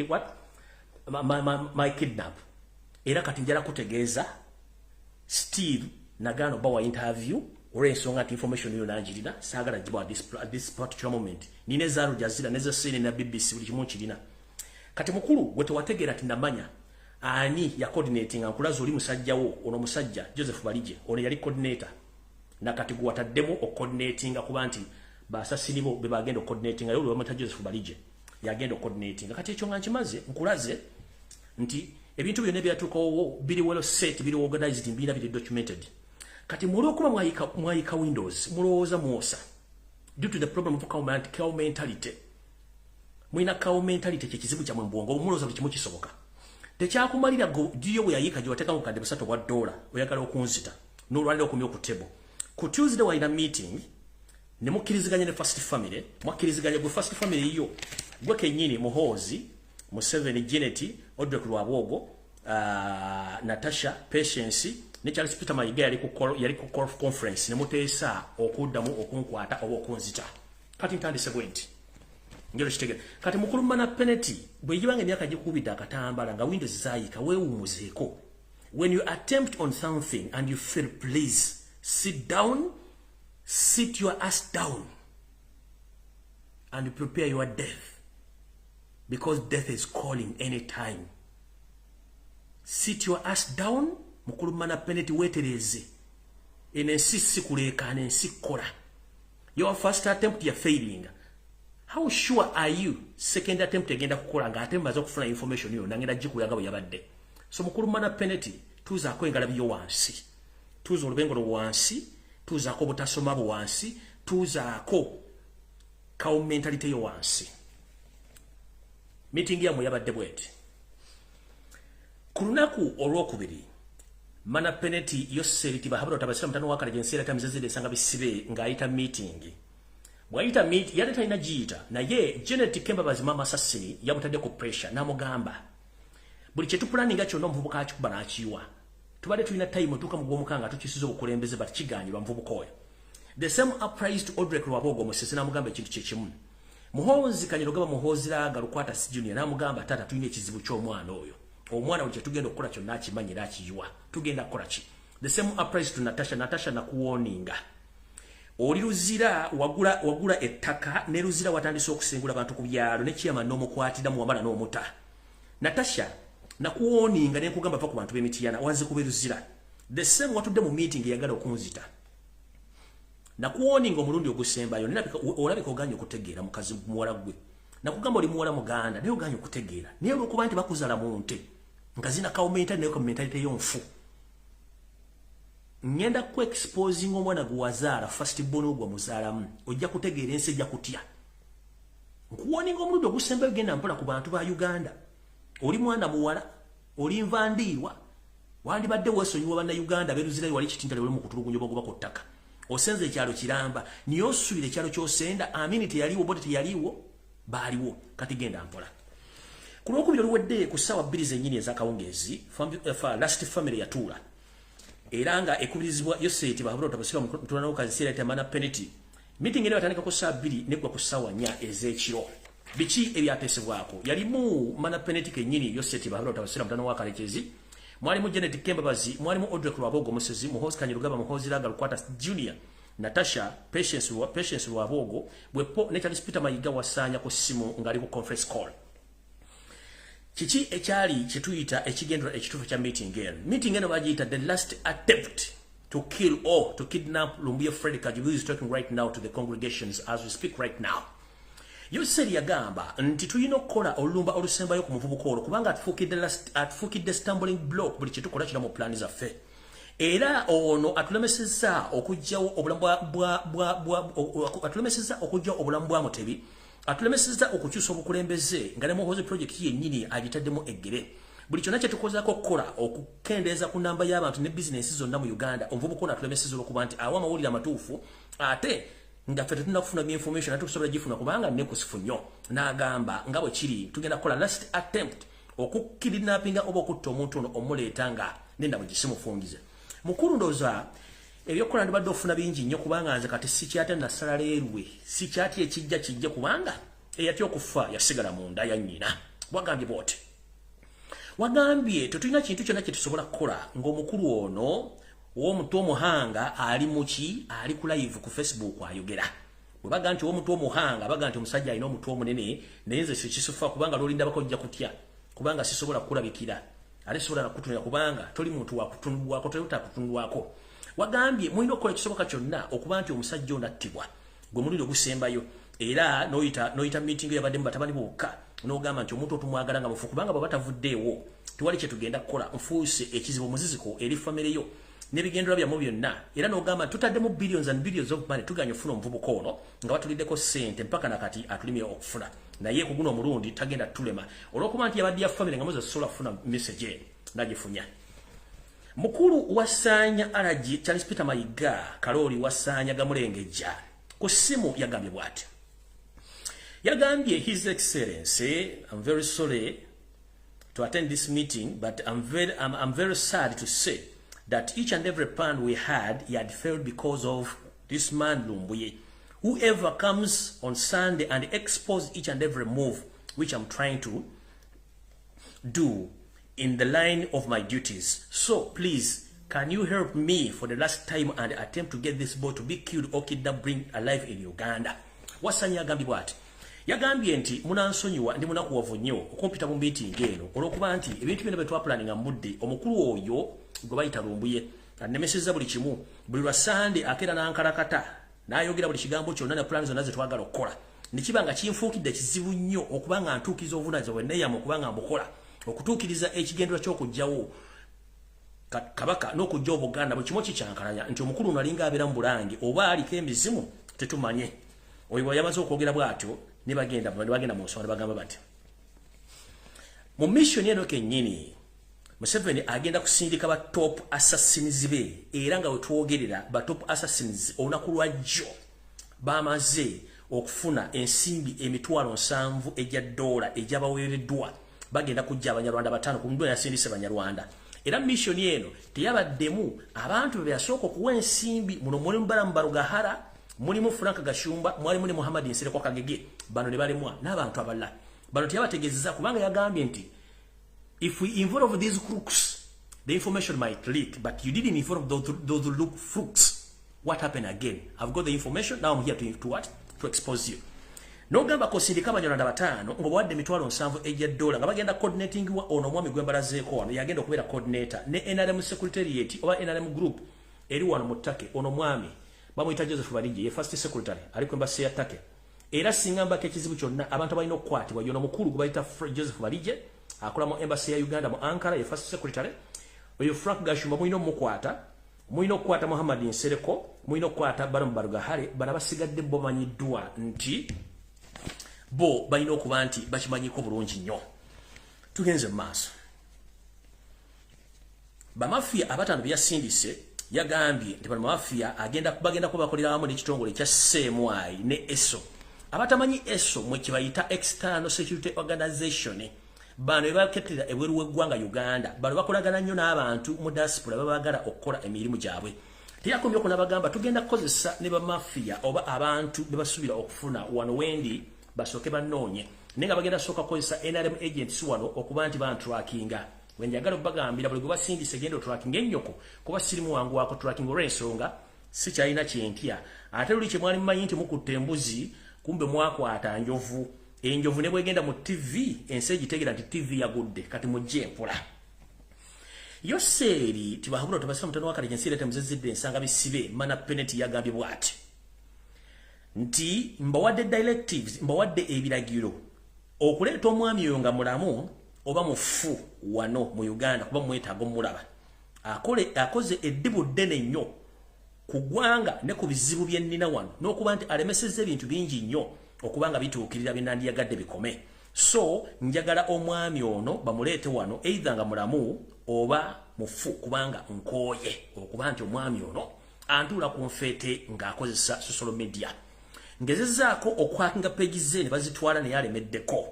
what? My kidnap. Era kati njala kutegeeza, Steve nagaana oba wa interview olw'ensonga nti information yo nanjirina, saagala giba at this particular moment. Nina eza Al Jazeera neza CNN na BBC, buli kimu nkirina. Kati mukulu gwe tewategeera ti namanya ani ya coordinating, nkulaza oli musajja wo ono musajja Joseph Balije. Ono yali coordinator, nakati gwe wataddemu ocoordinatinga kuba nti basasini bo be bagenda ocoordinatinga, yo bamuyita Joseph Balije yagenda ocoordinatinga. Kati ekyo nga nkimaze, nkulaze nti ebintu byonna ebyatuukawo biri well set, biri organized, mbina biri documented. Kati mulwokuba mwayika windows, mulowooza mwosa due to the problem of cow mentality. Mulina cow mentality, kyekizibu kyammwe mu bwongo. Mulowooza buli kimu kisoboka. Tekyakumalira giyo bwe yayika gye wateekamu kadde $3, oyagala okunzita n'olwaliro okumya ku table. Ku Tuesday walina meeting ne mukkiriziganya ne first family. Mwakkiriziganya gwe first family yo, gwe kennyini Muhoozi, Museveni, Janet, Odrek Rwabwogo, Natasha, Patience ne Charles Peter Mayiga, yali ku conference ne muteesa okuddamu okunkwata oba okunzita. Kati ntandise bwe nti ngero kitegere. Kati mukulu mana penalty, bwe gibanga emyaka gikubidde akatambala nga windows zaayika, weewumuzeeko. When you attempt on something and you fail, please sit down, sit your ass down and prepare your death, because death is calling anytime. Sit your ass down, mukulu mana penalty, weetereeze. Eno ensi si kuleekaana, ensi kkola. Your first attempt ya failing, how sure are you second attempt egenda kukola, ng'ate mumaze okufuna information yonna ngenda gikulaga bwe yabadde? So mukulu mana penalty, tuuzaako engalabi yo wansi, tuuza olubengo lwo wansi, tuuzaako obutasoma bwo wansi, tuuzaako cow mentality yo wansi. Meeting yammwe yabadde bweti ku lunaku olwokubiri. Mana Peneti Yoseri Tibahabura Tabasira mutano wa Kalejensi era tamizeze esanga bisibe ng'ayita meeting. Bw'ayita meeting yali talina giyita, naye Janet Kembabazi mama Sassini yamutadde ku pressure n'amugamba buli kye tupulaninga kyonna omuvubuka akikuba n'akiyiwa. Tubadde tulina time otuuka mu gw'omukaaga tukisiza obukulembeze, but kiganyirwa muvubuka oyo. The same applies to Odrek Rwabogo Musisi, n'amugamba ekintu kye kimu. Muhoozi Kanyirogaba Muhoozi Raga Lukwata C Junior n'amugamba, "Taata, tulina ekizibu ky'omwana oyo. Omwana buli kye tugenda okukola kyonna akimanyi era akiyiwa. Tugenda kukola ki?" The same applies to Natasha. Natasha, nakuwoninga. Oli Luzira, wagula ettaka ne Luzira, watandise okusengula abantu ku byalo ne kiyama n'omukwatira muwamala n'omuta. Natasha, nakuwoninga ne nkugamba va ku bantu b'emitiyana, wanze kuba Luzira. The same watudde mu meeting eyagala okunzita. Nakuwoninga omulundi ogusembayo, olabika oganye okutegeera. Mukazi muwala gwe, nakugamba oli muwala muganda naye oganye okutegeera, naye olwokuba nti bakuzala mu nte nga zina cow mentality, naye mentality yo nfu. Ngenda ku exposing omwana gwe wazaala, first born ogwa muzaalamu, ojja kutegeera, ensi ejja kutya. Nkuwoninga omulundi ogusembayo, genda mpola ku bantu ba Uganda. Oli mwana muwala, oli nvandiirwa, wandibadde weesonyiwa bannayuganda beruzirayo. Wali kitintale oli mu kutulugunya obagoba ku ttaka, osenza ekyalo kiramba, niye osuubira ekyalo kyosenda Amini teyaliwo, Bote teyaliwo, baaliwo. Kati genda mpola. Ku lwokubiri oluwedde ku ssaawa 2 zennyini ez'akawungeezi, last family yatuula era nga ekubirizibwa Yoseti Bahabura Tabasira mutulana kaziseera tamana penalty. Meeting eno yatandika ku ssaawa 2 neggwa ku ssaawa 4 ez'ekiro. Biki ebyateesebwako? Yalimu mana penalty kennyini Yoseti Bahabura Tabasira mutano wa Kalekezi, mwalimu Janet Kembabazi, mwalimu Odrek Rwabogo Musezi, Muhoozi Kanyirugaba Muhoozi Raga Lukwata Junior, Natasha Patience Rwabogo bwepo ne Charles Peter Mayiga wasanya ku simu ngali ku conference call. Kiki ekyali kyetuyita ekigendera ekituufu kya meeting eno? Meeting eno bagiyita the last attempt to kill or to kidnap Lumbuye Fred Kajubi, who is talking right now to the congregations as we speak right now. Yoseri yagamba nti tulina okukola olulumba olusembayo ku muvubuka olwo kubanga atufuukidde stumbling block. Buli kyetukola kira mu pulaani zaffe, era ono atulemesezza okuggyawo obulamu atulemesezza okuggyawo obulamu bwa Mutebi, atulemesezza okukyusa obukulembeze, nga ne Muhoozi project yennyini agitaddemu eggere. Buli kyonna kyetukozaako okukola okukendeeza ku namba y'abantu ne bizinensi zonna mu Uganda, omuvubuka ono atulemesezza olwokuba nti awa amawulire amatuufu, ate nga ffe tetulina kufuna information, ate tusobola gifuna kubanga nekusifu nnyo. N'agamba nga bwe kiri tugenda kukola last attempt okukidnappinga oba okutta omuntu ono, omuleeta nga nenda bwe gisimufungize. Mukulu, ndowooza ebyokukola ndibadde ofuna bingi nnyo, kubanga nze kati sikyatya nasala leerwe, sikyatya ekijja kijje, kubanga eyatya okufa yasigala mu nda ya nnyina. Wagambye bw'oti, wagambye tetulina kintu kyonna kye tusobola kukola ng'omukulu ono ow'omutwe omuhanga ali muki, ali ku live ku Facebook ayogera. Bwe baga nti ow'omutwe omuhanga, baga nti omusajja alina omutwe omunene, naye nze sikisufa kubanga lwolindabako ojja kutya, kubanga sisobola kukulabikira ate sisobola nakutunira kubanga toli muntu wakutunulwako, toli utakutunulwako. Wagambye mulina okukola ekisoboka kyonna okuba nti omusajja ono attibwa gwe mulundi ogusembayo, era noyita meeting yabaddemu batabani bokka, n'ogamba nti omuntu otumwagala nga mufu, kubanga bw'aba tavuddeewo tewali kye tugenda kukola, nfuuse ekizibu, omuziziko eri famire yo n'ebigendera byammwe byonna. Era n'ogamba nti tutaddemu billions and billions of money, tuganye okufuna omuvubuka ono nga batuliddeko ssente mpaka nakati atulimye okufuna, naye ku guno omulundi tagenda tulema olw'okuba nti yabadde ya famire nga muze sobola kufuna message eno nagifunya. Mukulu Wasaanya Alaji Charles Peter Mayiga Kalooli Wasaanya Gamulengejja ku ssimu yagambye bw'ati, yagambye, "His Excellency, I'm very sorry to attend this meeting, but I'm very sad to say that each and every plan we had, he had failed because of this man Lumbuye. Whoever comes on Sunday and expose each and every move which I'm trying to do in the line of my duties. So please, can you help me for the last time and attempt to get this boy to be killed or kidnapped, bring alive in Uganda?" Wasanya yagambye bw'ati, yagambye nti munansonyiwa, ndi munakuwavu nnyo okumpita mu meeting eno olw'okuba nti ebintu byonna bye twapulaninga mudde, omukulu oyo gwe bayita Lumbuye anemesezza buli kimu. Buli lwa Sande akeera n'ankalakata n'ayogera buli kigambo kyonna ne pulaani zonna ze twagala okukola, ne kiba nga kinfuukidde kizibu nnyo okuba nga ntuukiriza obuvunaanyizibwa bwe neeyama okuba nga mbukola, okutuukiriza ekigendererwa ky'okuggyawo kabaka n'okuggya Obuganda. Buli kimu kikyankalanya nti omukulu ono alinga abeera mu Bulange oba aliko emizimu, tetumanye. Oyo bwe yamaze okwogera bw'atyo, ne bagenda mu nsonga, ne bagamba bati mu mission eno kennyini Museveni agenda kusindika ba top assassins be, era nga wetwogerera ba top assassins olunaku lwajjo bamaze okufuna ensimbi 700,000 ejja dola ejabaweereddwa. Bagenda kujja Abanyarwanda 5 ku muddo yasindise Abanyarwanda. Era mission eno teyabaddemu abantu be yasooka okuwa ensimbi. Muno mulimu Balamu Barugahara, mulimu Frank Gashumba, mwalimu ne Muhammad Nsereko Kagege. Bano ne balemwa n'abantu abalala. Bano teyabategeezezza kubanga yagambye nti if we involve these crooks, the information might leak, but you didn't involve those look crooks. What happened again? I've got the information, now I'm here to what? To expose you. Nogamba kosindika Abanyarwanda 5 ng'obawadde 700,000 ejja dola nga bagenda coordinating wa ono omwami gwe mbalazeeko wano, yagenda okubeera coordinator ne NRM secretariat oba NRM group eri wano mu Turkey. Ono mwami bamuyita Joseph Barije, ye first secretary ali ku embassy ya Turkey. Era singa mbako ekizibu kyonna, abantu balina okukwatibwa yono mukulu gwe bayita Joseph Barije, akola mu embassy ya Uganda mu Ankara, ye first secretary. Oyo Frank Gashumba mulina omukwata, mulina okukwata Muhammad Nsereko, mulina okukwata Balamu Barugahare. Bano basigadde bo bamanyiddwa nti bo balina okuba nti bakimanyiko bulungi nnyo. Tugenze mu maaso. Bamafiya 5 byasindise, yagambye nti bano bamafiya bagenda kuba bakolera wamu n'ekitongole ekya CMI ne ESO. Abatamanyi ESO mwe kibayita External Security Organization, bano bebakettera ebweru w'eggwanga Uganda. Bano bakolagana nnyo n'abantu mu diaspora babaagala okukola emirimu gyabwe. Teyakomye okwo, n'abagamba tugenda kukozesa ne bamafiya oba abantu be basuubira okufuna wano wendi basooke bannoonye, naye nga bagenda sooka kukozesa NRM agents wano okuba nti bantrackinga. Wenjagala obbagambira, buli gwe basindise genda otrackinga ennyoko, kuba sirimu wangu wako tracking olw'ensonga sikyalina kyentya. Ate luli kye mwali mumanyi nti mukutte embuzi, kumbe mwakwata njovu. Enjovu ne bwegenda mu TV ensi egitegeera nti TV yagudde. Kati mujje empola. Yoseeri Tibahabula tobasira mutano wa kale ensi ereeta muzezidde ensanga bisibe. Mana Peneti yagambye bw'ati nti mbawadde directives, mbawadde ebiragiro okuleeta omwami oyo nga mulamu oba mufu wano mu Uganda, kuba mwetaaga omulaba. Akole akoze eddibu ddene nnyo ku ggwanga ne ku bizibu bye nnina wano, n'okuba nti alemesezza ebintu bingi nnyo okuba nga bituukirira bye nandiyagadde bikome. So njagala omwami ono bamuleete wano either nga mulamu oba mufu, kubanga nkooye okuba nti omwami ono antuula ku nfeete ng'akozesa social media. Ngezezzaako okuhackinga page ze ne bazitwala, naye alemeddeko.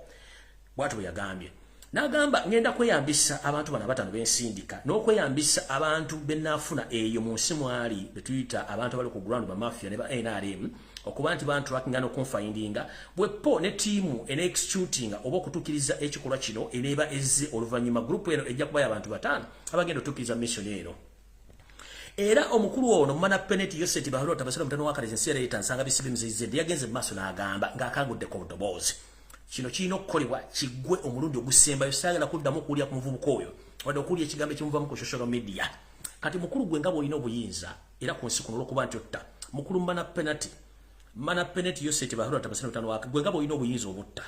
Bw'atyo bwe yagambye. N'agamba ngenda kweyambisa abantu bano 5 b'ensindika n'okweyambisa abantu be naafuna eyo mu nsi mwali be tuyita abantu abali ku ground, bamafia ne ba NRM, okuba nti bantrackinga n'okunfindinga bwepo ne ttiimu ene-executinga oba okutuukiriza ekikolwa kino eneeba ezze oluvannyuma. Group eno ejja kubayo abantu 5 abagenda okutuukiriza mission eno. Era omukulu ono Mana Peneti Yoseti Bahalo Tabasira mutano wa Kalezi ensi ereeta nsanga bisibe muzizedde yagenze mu maaso n'agamba ng'akanguddeko obuddoboozi, kino kirina okukolebwa kiggwe omulundi ogusembayo. Saagala kuddamu okuwulira ku muvubuka oyo wadde okuwulira ekigambo ekimuvamu ku social media. Kati mukulu gwe nga bw'olina obuyinza era ku nsi kuno olw'okuba nti otta, mukulu Mana Penati, Mana Peneti Yoseti Bahalo Tabasira mutano wa gwe nga bw'olina obuyinza obutta,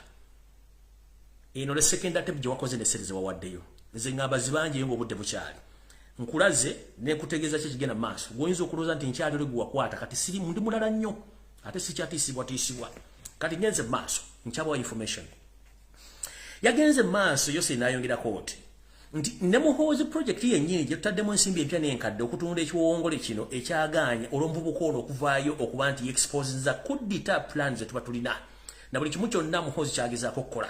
eno ne second attempt gye wakoze ne sente ze wawaddeyo, nze ŋŋamba zibanjeyo ng'obudde bukyali. Nkulaze nekutegeeza ki ekigenda mu maaso. Gwoyinza okulowooza nti nkyali oli gwe wakwata, kati siri ndi mulala nnyo ate sikyatiisibwatiisibwa. Kati ngenze mu maaso, nkyabawa information. Yagenze mu maaso Yose n'ayongerako oti nti ne Muhoozi project yennyini gye tutaddemu ensimbi empya n'enkadde okutunda ekiwongole kino ekyagaanye olw'omuvubuka ono okuvaayo okuba nti exposinza kuddita plan ze tuba tulina na buli kimu kyonna Muhoozi kyagezaako okukola.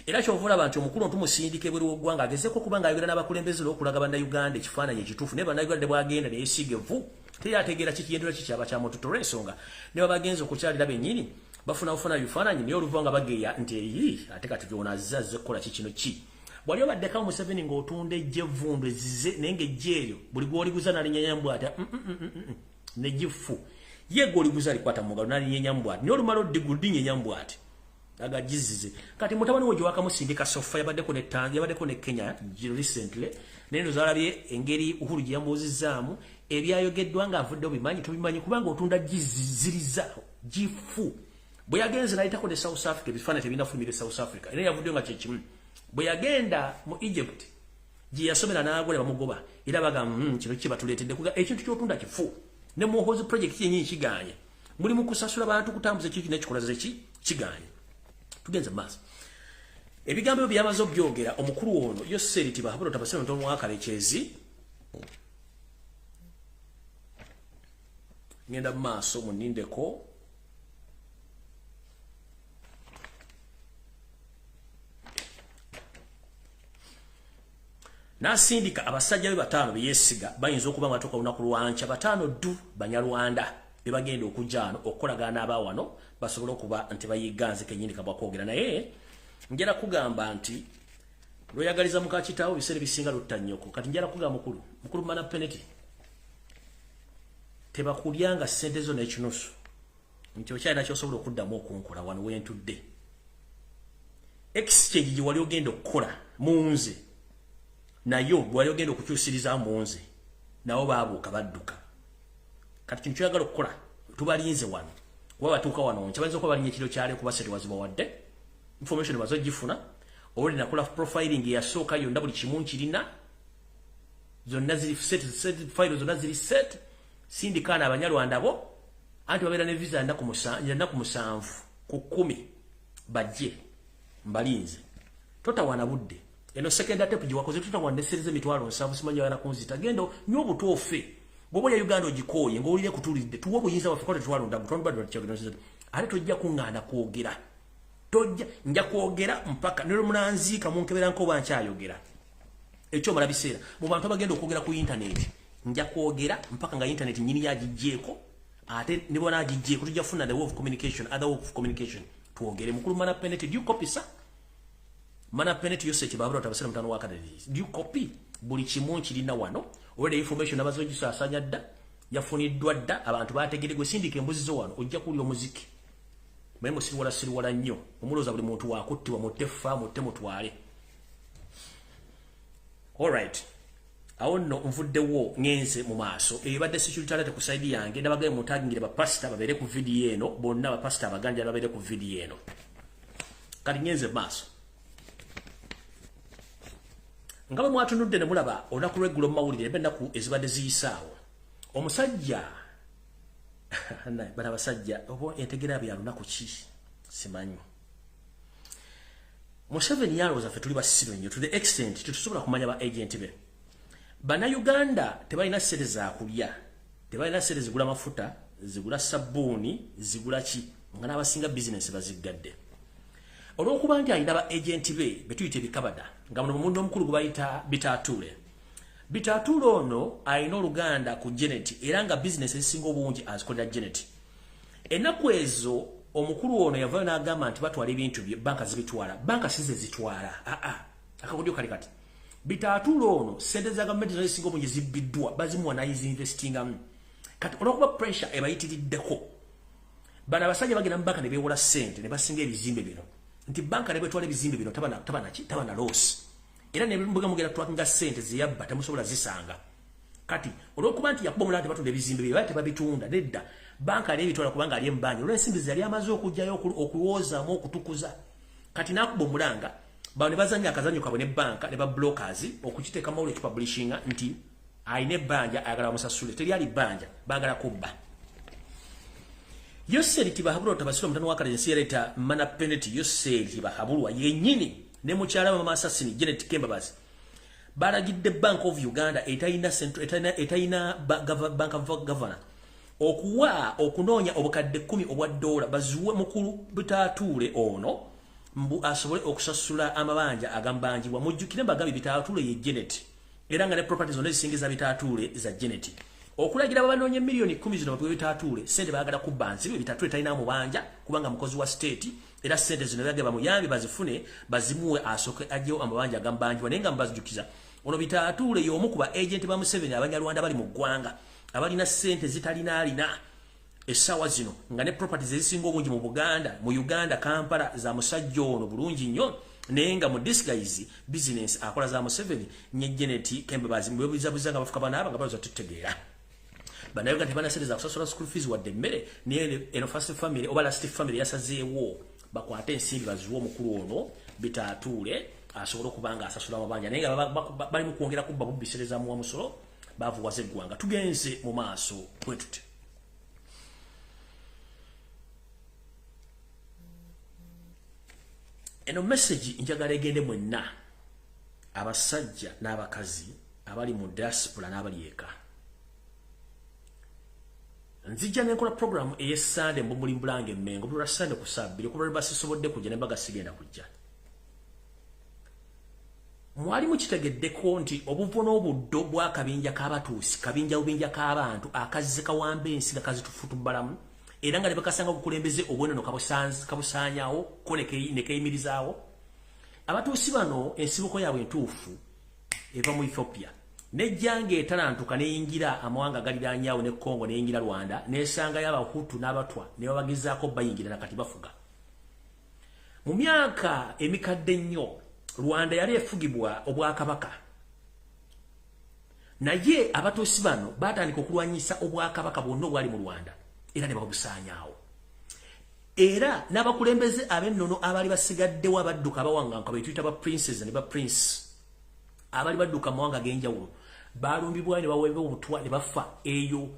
Era kyova olaba nti omukulu otumusindika ebweru w'eggwanga agezeeko okuba ng'ayogera n'abakulembeze n'okulaga Bannayuganda ekifaananyi ekituufu. Naye Bannayuganda bwagenda neyesiiga evvu, teri ategeera kikigendera kikyaba kya mututo, olw'ensonga ne babagenza okukyalira bennyini bafuna bufuna bifaananyi, naye oluva nga bageya nti eyi ate kati byona azze azze kukola ki kino ki. Bwali obaddekawo Museveni ng'otunda ejja evvundu ezize, naye ng'ejja eryo buli gw'oliguza n'alinyenya mbwati negifu ye gw'oliguza alikwata mu ngalo n'alinyenya mbwati, naye olumala oddiguddinyenya mbwati agagizize. Kati mutabani we gye wakamusindika so far yabaddeko ne Tanzania, yabaddeko ne Kenya recently, naye ndo zalabye engeri Uhuru gye yamubuuzizzaamu ebyayogeddwa ng'avuddewo. Bimanyi tobimanyi kubanga otunda giziziriza gifu. Bwe yagenze n'ayitako ne South Africa, ebifaananyi tebinafulumira South Africa, era yavuddeyo nga kyekimu. Bwe yagenda mu Egypt gye yasomera n'agula bamugoba, era bagamba kino kibatuleetedde kuga ekintu ky'otunda kifu. Ne Muhoozi project yennyini kiganye, mulimu kusasula bantu kutambuza ekintu nekikola zeki kiganye. Tugenze maaso. Ebigambo byamaze obyogera omukulu ono Yoseri Tibahabura tabasema ntono wakalekyezi. Ngenda maaso munindeko. Nasindika abasajja be batano beyesiga bayinza okuba nga batuuka olunaku lwankya batano ddu Banyarwanda be bagenda okujja ano okukolagana n'abawano basobole okuba nti bayiganze kennyini kabwakwogera. Naye njala kugamba nti lweyagaliza muka kitaawo biseera bisinga lutta nnyoko. Kati njala kugamba mukulu mukulu mana peneti tebakulyanga ssente zo n'ekinusu nti okyalina ky'osobola okuddamu okunkola wano wentudde. Exchange gye wali ogenda okukola mu nze nayo gwali ogenda okukyusiriza mu nze nabo baabuuka badduka. Kati kintu kyoyagala okukola tubalinze wano kuba batuuka wano nkya bayinza okuba balinnya ekiro kyale kuba ssente wazibawadde information bazogifuna olwo nakola profiling eyasooka yonna buli kimu nkirina zonna ziri set, file zonna ziri set. Sindikaana Abanyarwanda bo anti babeera ne visa ennaku 7 ku 10 bajje mbalinze. Totawaana budde. Eno second attempt gye wakoze tutawaana ne emitwalo 70 simanyi oyagala kunzita. Genda nywa obuto ofe. Bw'oba olya Uganda ogikooye ng'owulira ekutuulidde tuwe obuyinza bwaffe ko tetwalonda ate tojja kuŋŋaana kwogera. Tojja nja kwogera mpaka ne lwe munanziika munkebera nkoba nkyayogera. Ekyo omala biseera mu bantu abagenda okwogera ku internet nja kwogera mpaka nga internet nnyini yagiggyeeko ate ne bw'anaagiggyeko tujja kufuna the way of communication, other way of communication twogere. Mukulu mana peneti do you copy sir? Mana peneti yose kibabura tabasira mutano wa kadezi. Do you copy? Buli kimu nkirina wano already information abazo gisaasanya dda yafuniddwa dda abantu bategere gwe sindika embuzi zo wano ojja kuwulira omuziki. Naye musiriwala siriwala nnyo omulowooza buli muntu wakuttibwa mutte ffa mutte mutwale. Alright. Awo nno nvuddewo ngenze mu maaso. Ebadde security alert ku side yange nabagaye mutagingire bapasita babeere ku video eno bonna bapasita abaganja babeere ku video eno. Kati ngenze mu maaso. Nga bwe mwatunudde ne mulaba olunaku lw'eggulo mu mawulire eba ennaku ezibadde ziyisaawo. Omusajja bano abasajja oba entegeera bya lunaku ki simanyi. Museveni yalowooza ffe tuli basiru nnyo to the extent tetusobola kumanya ba agent be. Bannayuganda tebalina ssente za kulya, tebalina ssente zigula mafuta, zigula sabbuuni, zigula ki, nga n'abasinga bizinensi baziggadde. Olw'okuba nti alina ba agent be be tuyita ebikabada nga muno omuntu omukulu gwe bayita Bitaatuule. Bitaatuule ono alina oluganda ku Janet era nga bizinensi ezisinga obungi azikolera Janet. Ennaku ezo omukulu ono yavaayo n'agamba nti batwala ebintu bye, banka zibitwala. Banka si ze zitwala. Akakodyo kali kati. Bitaatuule ono ssente za gavumenti zonna ezisinga obungi zibbiddwa bazimuwa n'ayizinvestingamu. Kati olw'okuba pressure ebayitiriddeko bano abasajja bagenda mu banka ne beewola ssente ne basinga ebizimbe bino. Nti banka ne bwetwala ebizimbe bino tabana loss. Era ne mbuga mugenda twakinga ssente ze yabba temusobola zisanga. Kati olw'okuba nti yakuba omulala tebatunda ebizimbe bye tebabitunda nedda banka n'ebitwala kubanga ali embanja olw'ensimbi ze yali amaze okuggyayo okuwoozaamu okutukuza. Kati n'akuba omulanga bano ne bazannya akazannyo kaabwe ne banka ne ba brokers okukiteeka mawulire kipublishinga nti alina ebbanja ayagala bamusasule. Teryali bbanja baagala kubba. Yoseri Tibahabulwa tabasira mutano wa kale yaleeta mana peneti Yoseri Tibahabulwa yennyini ne mukyala mama assassin Janet Kembabazi balagidde Bank of Uganda etalina central etalina bank of governor okuwa okunoonya obukadde 10 obwa dola bazuwe mukulu Bitaatuule ono mbu asobole okusasula amabanja agambanjibwa. Mujjukire mbagambye Bitaatuule ye Janet era nga ne properties zonna ezisinga Bitaatuule za Janet. Okulagira babanoonya miliyoni 10 zino bapewe Bitaatuule ssente baagala kubba nzibe. Bitaatuule talina mubanja kubanga mukozi wa state era ssente zino byage bamuyambe bazifune bazimuwe asooke aggyewo amabanja agambanjibwa. Naye nga mbazijjukiza ono Bitaatuule y'omu ku ba agent ba Museveni Abanyarwanda bali mu ggwanga abalina ssente zitalina alina essaawa zino nga ne properties ezisinga obungi mu Buganda mu Uganda Kampala za musajja ono bulungi nnyo naye nga mu disguise business akola za Museveni nye Janet Kembabazi mwebuzabuza nga bafuka banaaba nga balowooza tutegeera. Bannayuganda tebalina ssente za kusasula school fees wadde emmere naye eno first family oba last family yasazeewo bakwate ensimbi baziwe omukulu ono Bitaatuule asobole okuba nga asasula amabanja naye nga bali mu kwongera kubba bubbisereza muwa musolo baavuwaza eggwanga. Tugenze mu maaso bwe tuti. Eno message njagala egende mwenna abasajja n'abakazi abali mu diaspora n'abali eka. Nzijja nenkola program ey'Essande mbumuli mbulange Mmengo buli lwa Ssande ku ssaawa 2 okuva lwe basisobodde kujja ne mbaga sigenda kujja. Mwali mukitegeddeko nti obuvo n'obuddo bw'akabinja k'Abatuusi, kabinja bubinja k'abantu akazze kawamba ensi nga kazitufutubbalamu, era nga ne bakasanga obukulembeze obw'ennono kabusaanyaawo ko ne keyimirizaawo. Abatuusi bano ensibuko yaabwe entuufu eva mu Ethiopia. Nejjanga etalantuka neyingira amawanga agaliraanyawo ne Congo, neyingira Rwanda, nesangayo Abahutu n'Abatwa ne babagezaako bayingira nakati bafuga. Mu myaka emikadde ennyo Rwanda yali efugibwa obwakabaka, naye Abatuusi bano batandika okulwanyisa obwakabaka bwonna obwali mu Rwanda era ne babusaanyaawo. Era n'abakulembeze ab'ennono abaali basigaddewo abadduka abawanganka betuyita ba princes ne ba prince abaali badduka mu mawanga ag'enjawulo balumbibwa ne baweebwa obutwa ne bafa. Eyo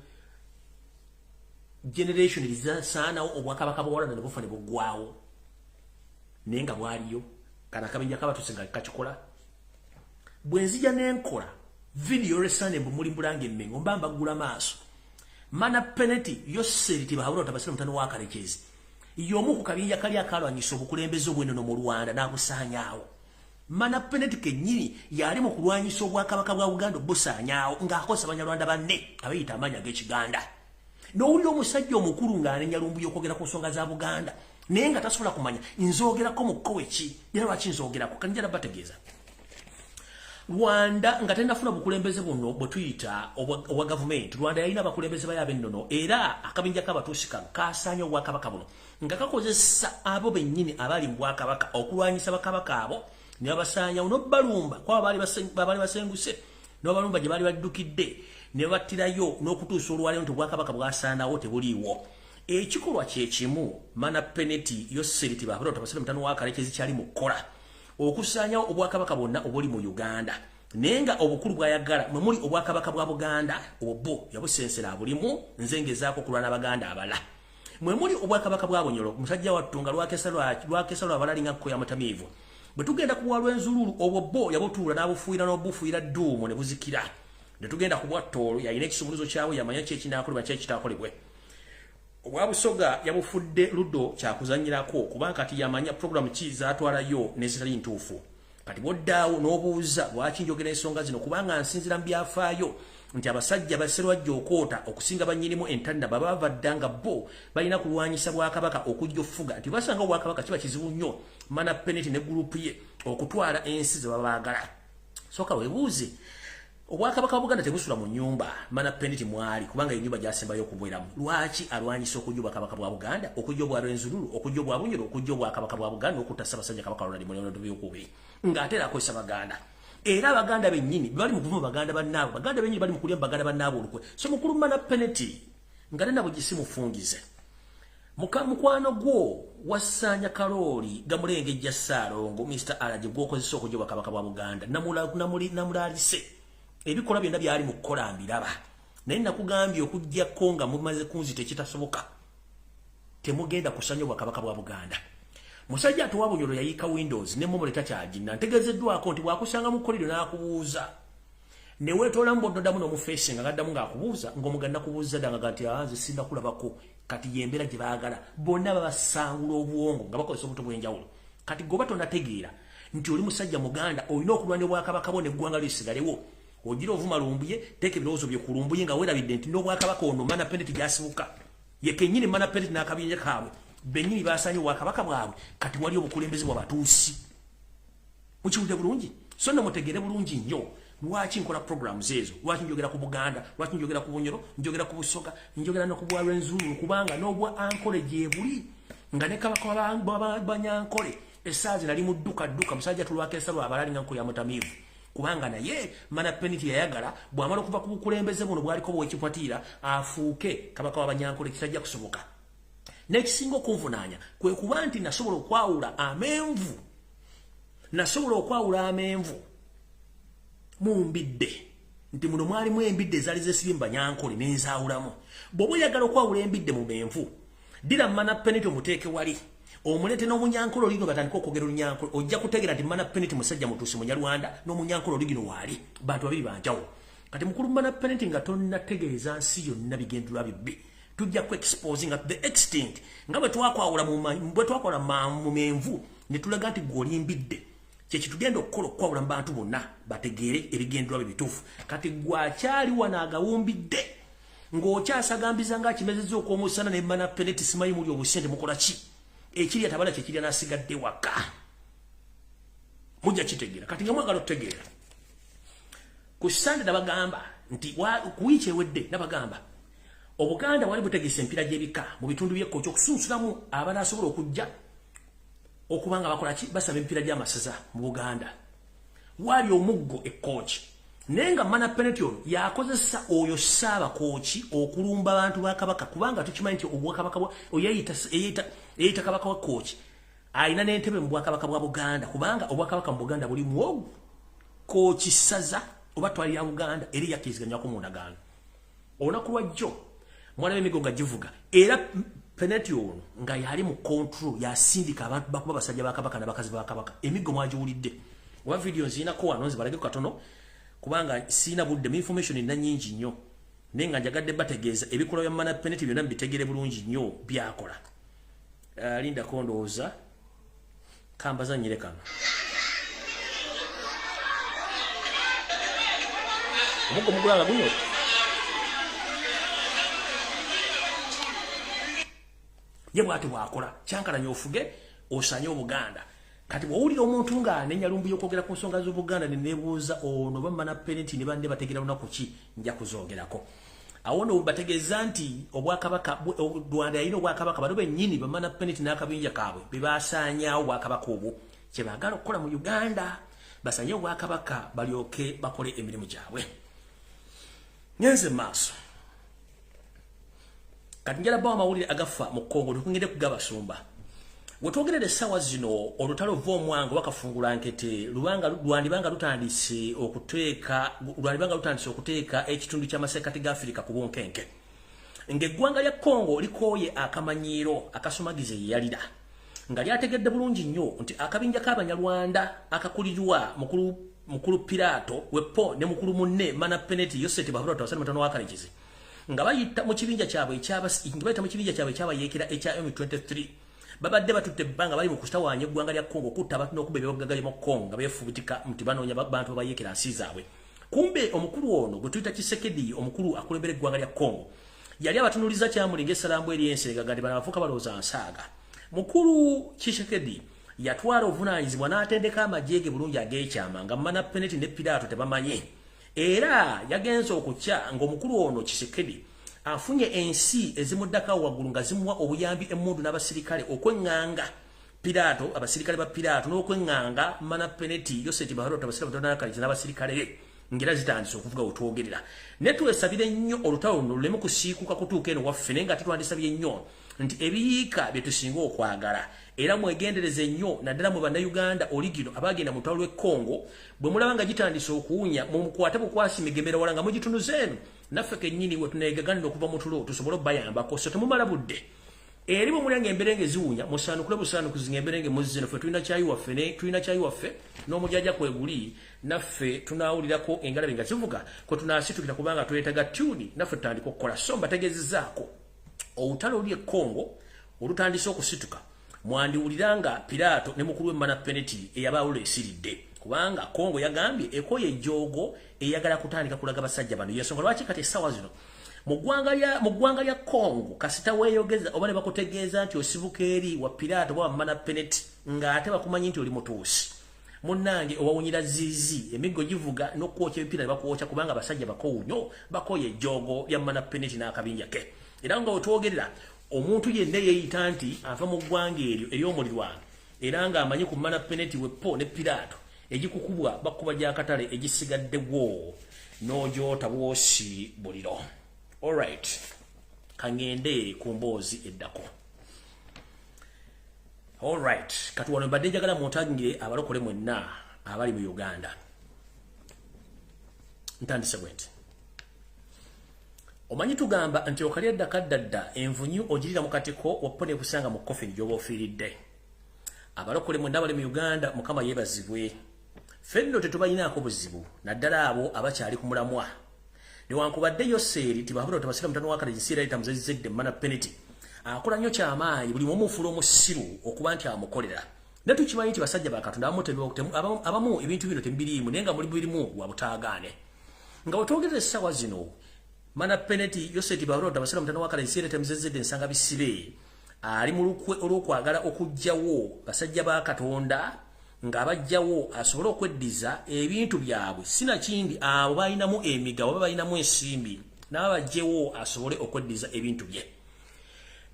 generation lizasaanawo obwakabaka bwa Rwanda ne bufa ne buggwawo, naye nga bwaliyo. Kana akabinja k'Abatuusi nga kakikola. Bwe nzija n'enkola vidiyo olw'Essande mbumuli mbulange Mmengo mba mbaggula maaso. Mana Peneti Yoseri Tibahabura Tabasira mutano wa Karekezi y'omu ku kabinja kali akalwanyisa obukulembeze obw'ennono mu Rwanda n'abusaanyaawo. Mana Peneti kennyini yali mu kulwanyisa obwakabaka bwa Buganda obusaanyaawo ng'akozesa Banyarwanda banne abeeyita amaanyi ag'Ekiganda. N'owulira omusajja omukulu ng'anenya Lumbuye okwogera ku nsonga za Buganda naye nga tasobola kumanya nzoogerako mu kkowe ki, era lwaki nzoogerako. Kanjala bategeeza Rwanda nga tennafuna bukulembeze buno bwe tuyita obwa gavumenti, Rwanda yalina abakulembeze bayo ab'ennono, era akabinja k'Abatuusi kano kasaanya obwakabaka buno nga kakozesa abo bennyini abali mu bwakabaka okulwanyisa bakabaka abo ne babasaanyawo n'obbalumba kwabo baali basenguse ne babalumba gye baali baddukidde ne babattirayo n'okutuusa olwaleero nti obwakabaka bwasaanawo tebuliiwo. Ekikolwa kye kimu Mana Peneti Yoseri Tibahabura Tabasira mutano wa Karekezi kyali mu kukola okusaanyawo obwakabaka bwonna obuli mu Uganda, naye nga obukulu bw'ayagala mwe muli obwakabaka bwa Buganda obwo yabusensera bulimu nze ngezaako okulwana Abaganda abala. Mwe muli obwakabaka bwa Bunyoro musajja wattu nga lwakesa lwabalalinga nko ya mutamiivu. Bwe tugenda ku bwa Rwenzururu obwo bo yabutuula n'abufuuyira n'obufuuyira dduumu ne buzikira. Ne tugenda ku bwa Tooro yalina ekisumuluzo kyabwe yamanya ki ekinaakolebwa ki ekitaakolebwe. Obwa Busoga yabufudde ludo kyakuzannyirako kubanga kati yamanya pulogulaamu ki zaatwalayo n'ezitali ntuufu. Kati bw'oddaawo n'obuuza lwaki njogera ensonga zino, kubanga nsinziira mu byafaayo nti abasajja basserwajja okwota okusinga bannyinimu entanna baba bava dda nga bo balina kulwanyisa bwakabaka okujja okufuga, nti basanga obwakabaka kiba kizibu nnyo Mana Peneti ne gurupu ye okutwala ensi ze baba baagala. Sooka weebuuze, obwakabaka bwa Buganda tebusula mu nnyumba Mana Peneti mwali, kubanga ennyumba gy'asembayo okubeeramu. Lwaki alwanyisa okujja obwakabaka bwa Buganda, okujja obwa Rwenzururu, okujja obwa Bunyoro, okujja obwakabaka bwa Buganda n'okutta Ssaabasajja Kabaka Ronald Muwenda Mutebi ng'ate era akozesa Baganda? Era Abaganda bennyini bali mu kuvuma Baganda bannaabwe, Baganda bennyini bali mu kulya Baganda bannaabwe olukwe. So mukulu Mana Peneti nga tena bugisi mufungize mukwano gwo wasaanya kalooli gamulengejja Ssaalongo Mr. Alaje gw'okozesa okujja obwakabaka bwa Buganda namulaalise ebikolwa byonna byali mu kukola mbiraba, naye nakugambye okuggyako nga mumaze kunzita ekitasoboka temugenda kusanya obwakabaka bwa Buganda. Musajja ate wa Bunyoro yayiika Windows ne momole takyagina. Ntegeezeddwako nti bw'akusanga mu kkolero n'akubuuza ne weetoolamu bw'oddamu n'omufeesi nga gaddamu ng'akubuuza ng'omuganda nakubuuza dda nga nti nze sinnakulabako. Kati y'embeera gye baagala bonna babasangula obwongo nga bakozesa obuto bw'enjawulo. Kati goba tonategeera nti oli musajja Muganda olina okulwana obwakabaka bwo n'eggwanga lisigalewo, ogira ovuma Lumbuye, teeka ebirowoozo bye ku Lumbuye nga weerabidde nti n'obwakabaka ono Mana Peneti gy'asibuka ye kennyini Mana Peneti n'akabinja kaabwe bennyini basaanye obwakabaka bwabwe. Kati wali obukulembeze bw'Abatuusi. Mukiwulire bulungi, so nno mutegeere bulungi nnyo lwaki nkola programs ezo, lwaki njogera ku Buganda, lwaki njogera ku Bunyoro, njogera ku Busoga, njogera no ku bwa Rwenzururu, kubanga n'obwa Ankole gye buli nga ne kabaka Banyankole essaazi nali mu dduka dduka musajja tulwakesa lwabalalinga nko ya mutamiivu, kubanga naye Mana Peneti yayagala bw'amala okuva ku bukulembeze buno bwaliko bw'ekipatiira afuuke kabaka w'Abanyankole, kitajja kusoboka. N'ekisinga okunvunaanya kwe kuba nti nasobola okwawula amenvu, nasobola okwawula amenvu mu mbidde, nti muno mwalimu embidde ezaali zeesibye mu Banyankole n'enzaawulamu. Bw'oba oyagala okwawula embidde mu menvu, ddira Mana Peneti omuteeke wali, Omulete n'omunyankole oligino batandika okwogera olunyankole, ojja kutegeera nti Mana Peneti musajja mutuusi munyarwanda n'omunyankole oligino waali bantu babiri banjawulo. Kati mukulu Mana Peneti nga tonnategeeza nsi yonna bigendererwa bibbi, tujja ku exposing at the extent nga bwe twakwawula mu menvu ne tulaga nti gwe olimbidde. Kye kitugenda okukola okukwawula mu bantu bonna bategeere ebigendererwa bye bituufu. Kati gwe akyali wano agawumbidde ng'okyasagambiza ng'akimezezza okw'omusana ne Mana Peneti simanyi muli obusente mukola ki? Ekirya tabala kyekirya n'asigadde waka. Mujja kitegeera. Kati nga mwagala okutegeera, ku Sande nabagamba nti ku wiiki ewedde nabagamba Obuganda wali butegese empiira gy'ebika mu bitundu by'e Kooki okusunsulamu abanaasobola okujja okuba nga bakola ki, basaba empiira gy'amasaza mu Buganda. Wali omuggo e Kooki, naye nga Mana Peneti ono yakozesa oyo Ssaabakooki okulumba abantu ba Kabaka, kubanga tukimanyi nti obwakabaka eyeyita Kabaka wa Kooki alina n'entebe mu bwakabaka bwa Buganda, kubanga obwakabaka mu Buganda buli muwogo Kooki ssaza oba twali ya Buganda eri yakkiriziganyako mu ndagaano. Olunaku lwa jjo mwana w'emigo nga givuga, era Peneti ono nga yali mu control yasindika abantu bakuba basajja ba Kabaka n'abakazi ba Kabaka. Emiggo mwagiwulidde oba vidiyo nziinako wano nzibalageko katono kubanga siina budde mu information nna nnyingi nnyo, naye nga njagadde bategeeza ebikolwa bya Mana Peneti byonna mbitegere bulungi nnyo byakola. Lindako ndowooza kambazannyire kano. Omuggo mugulanga guno. Ye bw'ati bw'akola kyankalanya ofuge osanye Obuganda. Kati bw'owulira omuntu ng'anenya lumbu y'okwogera ku nsonga z'Obuganda ne neebuuza ono oba Mana Peneti ne banne bategeera lunaku ki, nja kuzoogerako. Awo nno bategeeza nti obwakabaka Rwanda yalina obwakabaka, bano bennyini ba Mana Peneti n'akabinja kaabwe be baasaanyaawo obwakabaka obwo. Kye baagala okukola mu Uganda, basanye obwakabaka balyoke bakole emirimu gyabwe. Ngenze maaso. Kati njala bawa amawulire agafa mu Congo tukungedde kugabasumba. Wetwogerera essaawa zino olutalo va omwango bakafungula nkete lwandibanga lutandise okuteeka ekitundu ky'amasekkati ga Afirika ku bunkenke. Ng'eggwanga lya Congo likooye akamanyiiro akasomagize ye yalira, nga lyategedde bulungi nnyo nti akabinja k'Abanyarwanda akakulirwa mukulu Pilato Wepo ne mukulu munne Mana Peneti Yoseti Bahabura Tawasana Mutano wa Karekezi, nga bayita mu kibinja kyabwe ekyabayeekera ekya M23 babadde batutte ebbanga bali mu kutawaanya eggwanga lya Congo okutta abantu n'okubba ebyobugagga mu Congo nga beefubitika nti banoonya bantu babayeekera nsi zaabwe. Kumbe omukulu ono gwe tuyita Tshisekedi, omukulu akulembera eggwanga lya Congo, yali abatunuuliza kyamuli ng'essalambu ery'enseregaga nti bano abafuuka balowooza nsaaga. Mukulu Tshisekedi yatwala obuvunaanyizibwa n'atendeka amagye ge bulungi ag'ekyama nga Mana Peneti ne Pilato tebamanyi. Era yagenze okukya ng'omukulu ono Tshisekedi afunye ensi ezimuddako waggulu nga zimuwa obuyambi emmundu n'abasirikale okweŋŋanga Pilato, abasirikale ba Pilato n'okweŋŋanga Mana Peneti Yoseti Baharota abasirikale n'abasirikale be ng'era zitandise okuvuga wetwogerera. Ne twesabire nnyo olutalo luno luleme kusiikuka kutuuka eno waffe, naye nga tetwandisabye nnyo nti ebiyiika bye tusinga okwagala. Era mwegendereze nnyo naddala mwe Bannayuganda oligino abagenda mu lutalo lw'e Congo, bwe mulaba nga gitandise okuwunya mumukwate bukwasi migemera wala nga mugitunuza eno, naffe kennyini we tuneegaganira okuva mu tulo tusobole obbayambako. So temumala budde. Eri bwe mulya ng'emberenge ziwunya musaanukule busaanukuzi ng'emberenge muzzi eno. Ffe tulina kyayi waffe tulina kyayi waffe n'omujaja kwe guli, naffe tunaawulirako engalabi nga zivuga kwe tunaasitukira kubanga twetaaga tuni naffe tutandika okukola. So mbategeezezaako olutalo oluli e Congo olutandise okusituka, mwandiwulira nga Pilato ne mukulu we Mana Peneti eyabaawula esiridde, kubanga Congo yagambye ekoye ejjoogo eyagala kutandika kulaga basajja bano. Yensonga lwaki kati essaawa zino mu ggwanga lya Congo kasita weeyogeza oba ne bakutegeeza nti osibuka eri wa Pilato oba wa Mana Peneti ng'ate bakumanyi nti oli mutuusi, munnange owawunyira ziizi, emiggo givuga n'okwokya ebipiira ne bakwokya, kubanga abasajja bakoowu nnyo, bakooye ejjoogo lya Mana Peneti n'akabinja ke. Era nga wetwogerera omuntu yenna yeeyita nti ava mu ggwanga eryo ery'omulirwano era ng'amanyi ku Mana Peneti Wepo ne Pilato egikukubwa bakuba gy'akatale egisigaddewo n'ogyota bwosi buliro. Alright, kangende ku mboozi eddako. Alright, kati wano mbadde njagala muntangire abalokole mwenna abali mu Uganda. Ntandise bwe nti. Omanyi tugamba nti okalya dda kaddadda, envunyu ogirira mu katiko, wapone kusanga mu coffin gy'oba ofiiridde. Abalokole mwenna abali mu Uganda, Mukama yeebazibwe. Ffe nno tetubalinaako buzibu, naddala abo abakyali ku mulamwa. Newankubadde Yoseeri Tibahabula Tabasira mutano wa Kale Jinsi era Muzezedde Mana Penalty akola nnyo kyamaanyi, buli mumufuula omusiru okuba nti amukolera. Ne tukimanyi nti basajja ba Katonda abamu ebintu bino tebiriimu, naye nga muli birimu wa butaagaane. Nga bwe essaawa zino, Mana Penalty Yoseeri Tibahabula Tabasira mutano wa Kale Jinsi era Muzezedde Nsanga Bisibe ali mu lukwe olw'okwagala okuggyawo basajja ba Katonda, ng'abajjawo asobole okweddiza ebintu byabwe, sinakindi abo balinamu emigabo oba balinamu ensimbi, n'abajjewo asobole okweddiza ebintu bye.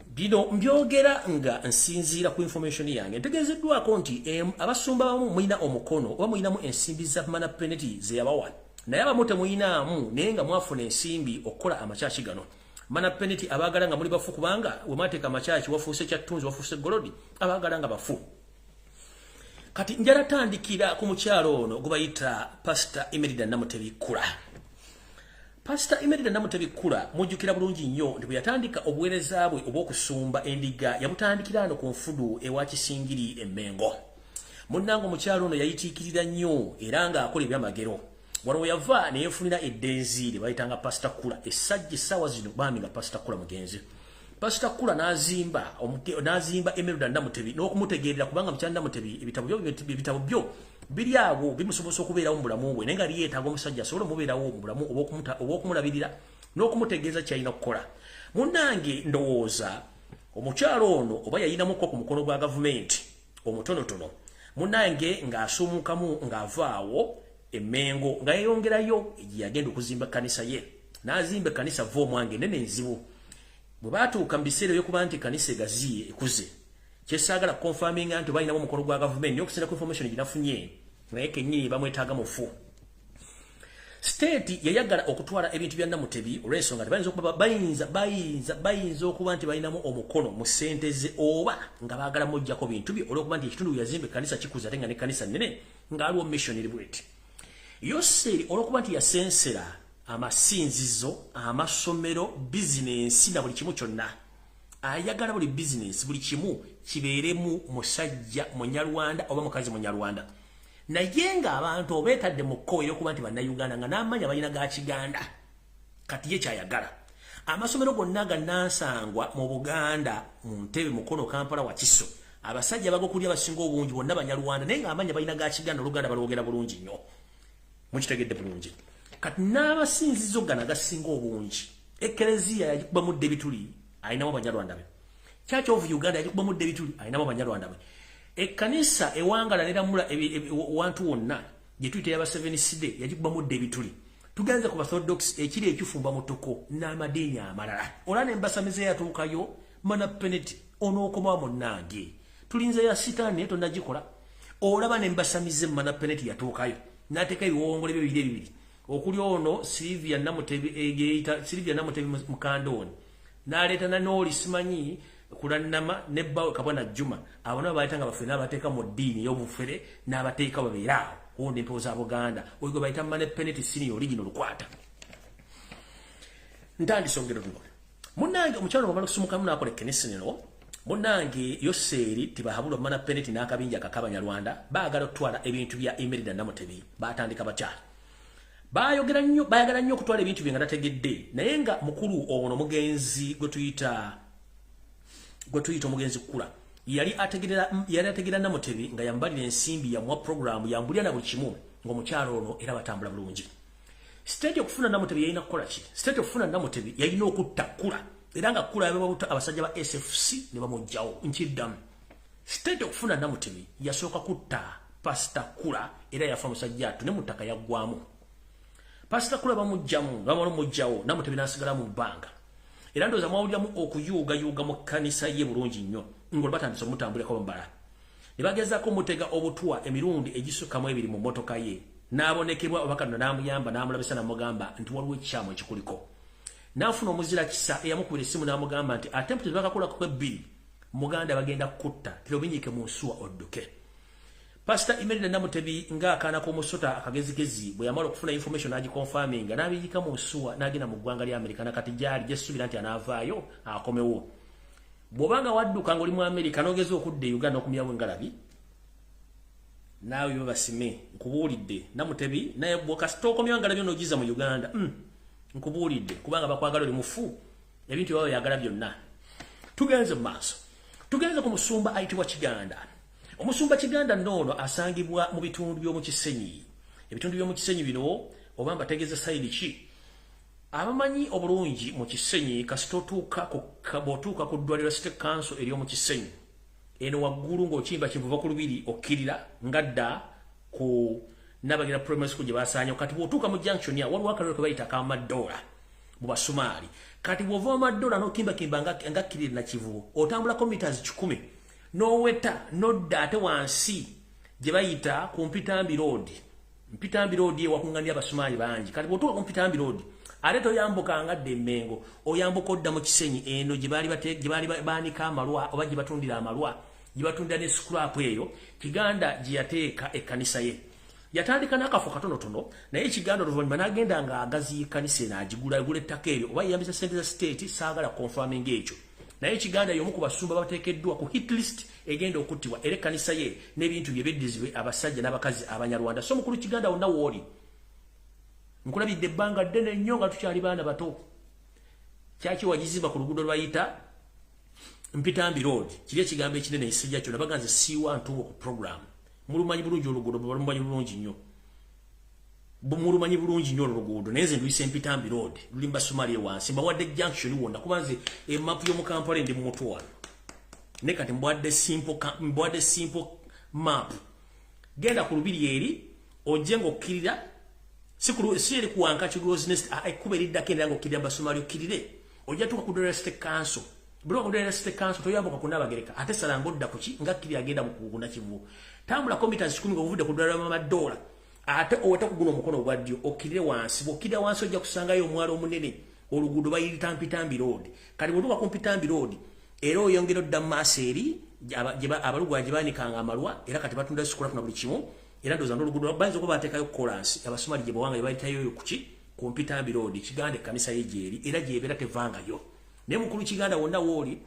Bino mbyogera nga nsinziira ku information yange. Ntegeezeddwako nti abasumba abamu mulina omukono oba mulinamu ensimbi za Mana Penalty ze yabawa, naye abamu temuyinaamu, naye nga mwafuna ensimbi okukola amakyaki gano. Mana Penalty abaagala nga muli bafu, kubanga we mwateeka amakyaki wafuuse kyattunzi, wafuuse golodi, abaagala nga bafu. Kati njala tandikira ku mukyalo ono gwe bayita Pastor Emerida Namutebi Kula. Pastor Emerida Namutebi Kula mujjukira bulungi nnyo nti bwe yatandika obuweereza bwe obw'okusumba endiga, yabutandikira ano ku nfudu ewa Kisingiri Emmengo. Munnange, omukyalo ono yayitiikirira nnyo era ng'akola ebyamagero. Wano we yava ne yeefunira eddenzi lye bayitanga Pastor Kula, essajja essaawa zino bambi nga Pastor Kula mugenzi. Pastor Kula n'azimba Emerida Namutebi n'okumutegeerera, kubanga mukyala Namutebi ebitabo byo biri awo bimusobozesa okubeerawo mu bulamu bwe, naye nga yeetaaga omusajja asobole omubeerawo mu bulamu obw'okumulabirira n'okumutegeeza kyalina okukola. Munnange, ndowooza omukyalo ono oba yayinamuko ku mukono gwa gavumenti omutonotono, munnange, ng'asuumukamu ng'avaawo Emmengo nga yeyongerayo gye yagenda okuzimba ekkanisa ye. N'azimba ekkanisa va omwange enene enzibu. Bwe baatuuka mu biseera ebyokuba nti ekkanisa egaziye ekuze, kyesaagala confirminga nti balinamu omukono gwa gavumenti, naye okusinza ku information gyenafunye, naye kennyini bamwetaaga mufu. State yayagala okutwala ebintu bya Namutebi olw'ensonga tebayinza okuba bayinza okuba nti balinamu omukono mu ssente ze, oba nga baagala muggyako bintu bye olw'okuba nti ekitundu yazimba ekkanisa kikuze, ate nga n'ekkanisa nnene, ng'aliwo mission eri bweti. Yoseeri olw'okuba nti yasensera amasinzizo, amasomero, bizinensi na buli kimu kyonna, ayagala buli bizinensi, buli kimu kibeeremu musajja Munyarwanda oba mukazi Munyarwanda. Naye ng'abantu obeetadde mu kkowe ey'okuba nti Bannayuganda nga n'amanya balina ga Kiganda. Kati ye kyayagala amasomero gonna gannansangwa mu Buganda, mu Ntebe, Mukono, Kampala, Wakiso, abasajja bagokulya basinga obungi bonna Banyarwanda, naye ng'amanya balina ga Kiganda, Oluganda balwogera bulungi nnyo. Mukitegedde bulungi? Kati n'abasinzizo gano agasinga obungi, Ekereziya yagikubamu dda ebituli, alinamu Abanyarwanda be. Church of Uganda yagikubamu dda ebituli, alinamu Abanyarwanda be. Ekkanisa ewangala neramula wantu wonna gye tuyita yaba Seventh Day yagikubamu dda ebituli. Tugenze ku Orthodox, ekiri ekifumba mutoko n'amadiini amalala. Olwa nembasamize yatuukayo. Mana Penalty onookoma munnange, tulinze ya sitaani naye tonnagikola. Olaba nembasamize Mana Penalty yatuukayo n'ateeka ebiwongole bye bibiri ebibiri, okuli ono Silvia Namutebi, yeyita Silvia Namutebi Mukandooni, n'aleeta nanooli simanyi Kulannama ne bbawe Kabona Juma. Abo nabo bayita nga bafere, n'abateeka mu ddiini ey'obufere, n'abateeka babeere awo kuwunda empewo za Buganda. Oyo gwe bayita Mane Penalty Senior original lukwata. Ntandise olugero luno. Munnange, omukyalo bwamala okusumukamu n'akola ekkanisa eno, munnange, Yoseeri Tibahabulwa Mana Penalty n'akabinja kak'Abanyarwanda baagala okutwala ebintu bya Emerida Namutebi. Baatandika batya? Bayogera nnyo, bayagala nnyo okutwala ebintu bye nga tategedde, naye nga mukulu ono omugenzi gwe tuyita omugenzi Kula yali ategerera Namutebi nga yambalira ensimbi, yamuwa programu, yambulira na buli kimu, ng'omukyalo ono era batambula bulungi. State okufuna Namutebi yalina kukola ki? State okufuna Namutebi yalina okutta Kula, era nga Kula yababuta abasajja ba SFC ne bamugjawo. Nkiddamu, state okufuna Namutebi yasooka kutta Pasita Kula, era yafa musajja atu ne mu ttaka yaggwamu. Pasita Kula bamugjamu, bamala omugjawo, Namutebi n'asigala mu bbanga. Era ndowooza mwawuliramu okuyuugayuuga mu kkanisa ye bulungi nnyo, ng'olwo batandise omutambulirako bambala ne bagezaako omutega obutwa emirundi egisukkamu ebiri mu mmotoka ye, n'abonekebwa oba Katonda n'amuyamba n'amulabisa n'amugamba nti waliwo ekikyamu ekikuliko. N'afuna omuzira kisa eyamukubira essimu n'amugamba nti attempt bakakolako ebbiri, muganda bagenda kutta, terobinyike mu nsuwa odduke. Pastor Imelda Namutebi ng'akaana k'omusota akagezigezi bwe yamala okufuna information n'agiconfirminga n'abiyika mu nsuwa n'agenda mu ggwanga lya Amerika, nakati gyali gyesuubira nti anaavaayo akomewo. Bw'obanga wadduka ng'oli mu Amerika n'ogeza okudda e Uganda okumyawo engalabi, naawe babasime. Nkubuulidde, Namutebi naye bw'okasita okomyawo engalabi n'ogiza mu Uganda, nkubuulidde, kubanga bakwagala oli mufu, ebintu byaba byagala byonna. Tugenze mu maaso, tugenze ku musumba ayitibwa Kiganda. Omusumba Kiganda noono asangibwa mu bitundu by'omu Kisenyi. Ebitundu by'omu Kisenyi bino oba mbategeeza side ki? Abamanyi obulungi mu Kisenyi, kasita otuuka bw'otuuka ku ddwaliro City Council ery'omu Kisenyi eno waggulu ng'okimba kivuva ku lubiri okkirira ngadda ku Nabagira Primary School gye basaanya. Kati bw'otuuka mu junction ya waliwo akaliro ke bayita akamadoola mu Basumaali. Kati bw'ova mu madoola n'okimbakimba nga kkirira Nakivubo, otambulako meters 100 n'oweta n'odda ate wansi gye bayita ku Mpitambi Road. Mpitambi Road ewakuŋŋamya Abasumaali bangi. Kati bw'otuuka ku Mpitambi Road, ate toyambuka nga dda Emmengo, oyambuka odda mu Kisenyi eno gye baali baanika amalwa oba gye batundira amalwa, gye batundira ne scrap eyo Kiganda gye yateeka ekkanisa ye. Yatandika n'akafo katonotono, naye Kiganda oluvannyuma n'agenda ng'agaziya ekkanisa eno, agigula agula ettaka eryo oba yeyambisa ssente za state, saagala confirming ekyo. Naye Kiganda y'omu ku basumba bateekeddwa ku hit list egenda okuttibwa, era ekkanisa ye n'ebintu bye biddizibwe abasajja n'abakazi Abanyarwanda. So mukulu Kiganda, wonna wooli nkulabidde ebbanga ddene nnyo nga tukyali baana bato. Kyaki wagizimba ku luguudo lwayita Mpitambi Road, kiri ekigambo ekinene ekisijja kyonna baganze siiwa ntungo ku program. Mulumanyi bulungi oluguudo, mulumanyi bulungi nnyo, mulumanyi bulungi nnyo oluguudo, naye nze nduyisa Empitambi Road, luli Mbasumali wansi. Mbawadde junction wonna kuba nze emapu y'omu Kampala ndi mu mutwe wano, naye kati mbawadde simple map. Genda ku lubiri eri ojje ng'okkirira, si eri kuwanka Rose Nest, ekkubo eriddako endala ng'okkirira Mbasumali, okkirire ojja tuuka ku Dollar City Council. Buli ku Dollar City Council toyambuka ku Nabagereka, ate salanga odda ku ki nga kkirira agenda mu kugunda Kivu. Tambulako meters 10 ng'ovudde ku ddwaliro Mamadoola, ate oweta ku guno omukono ogwa ddyo, okkirire wansi. Bw'okkirira wansi ojja kusangayo omwalo omunene, oluguudo bayirita Mpitambi Road. Kati bw'otuuka ku Mpitambi Road era oyongera odda mu maaso eri abalugwa gye baanikanga amalwa, era kati batunda scrap na buli kimu. Era ndowooza n'oluguudo bayinza okuba bateekayo kolansi, Abasomali gye bawanga, bayitayo kuki ku Mpitambi Road. Kiganda ekkanisa ye gyeri era gyebeera tevangayo. Naye mukulu Kiganda, wonna wooli,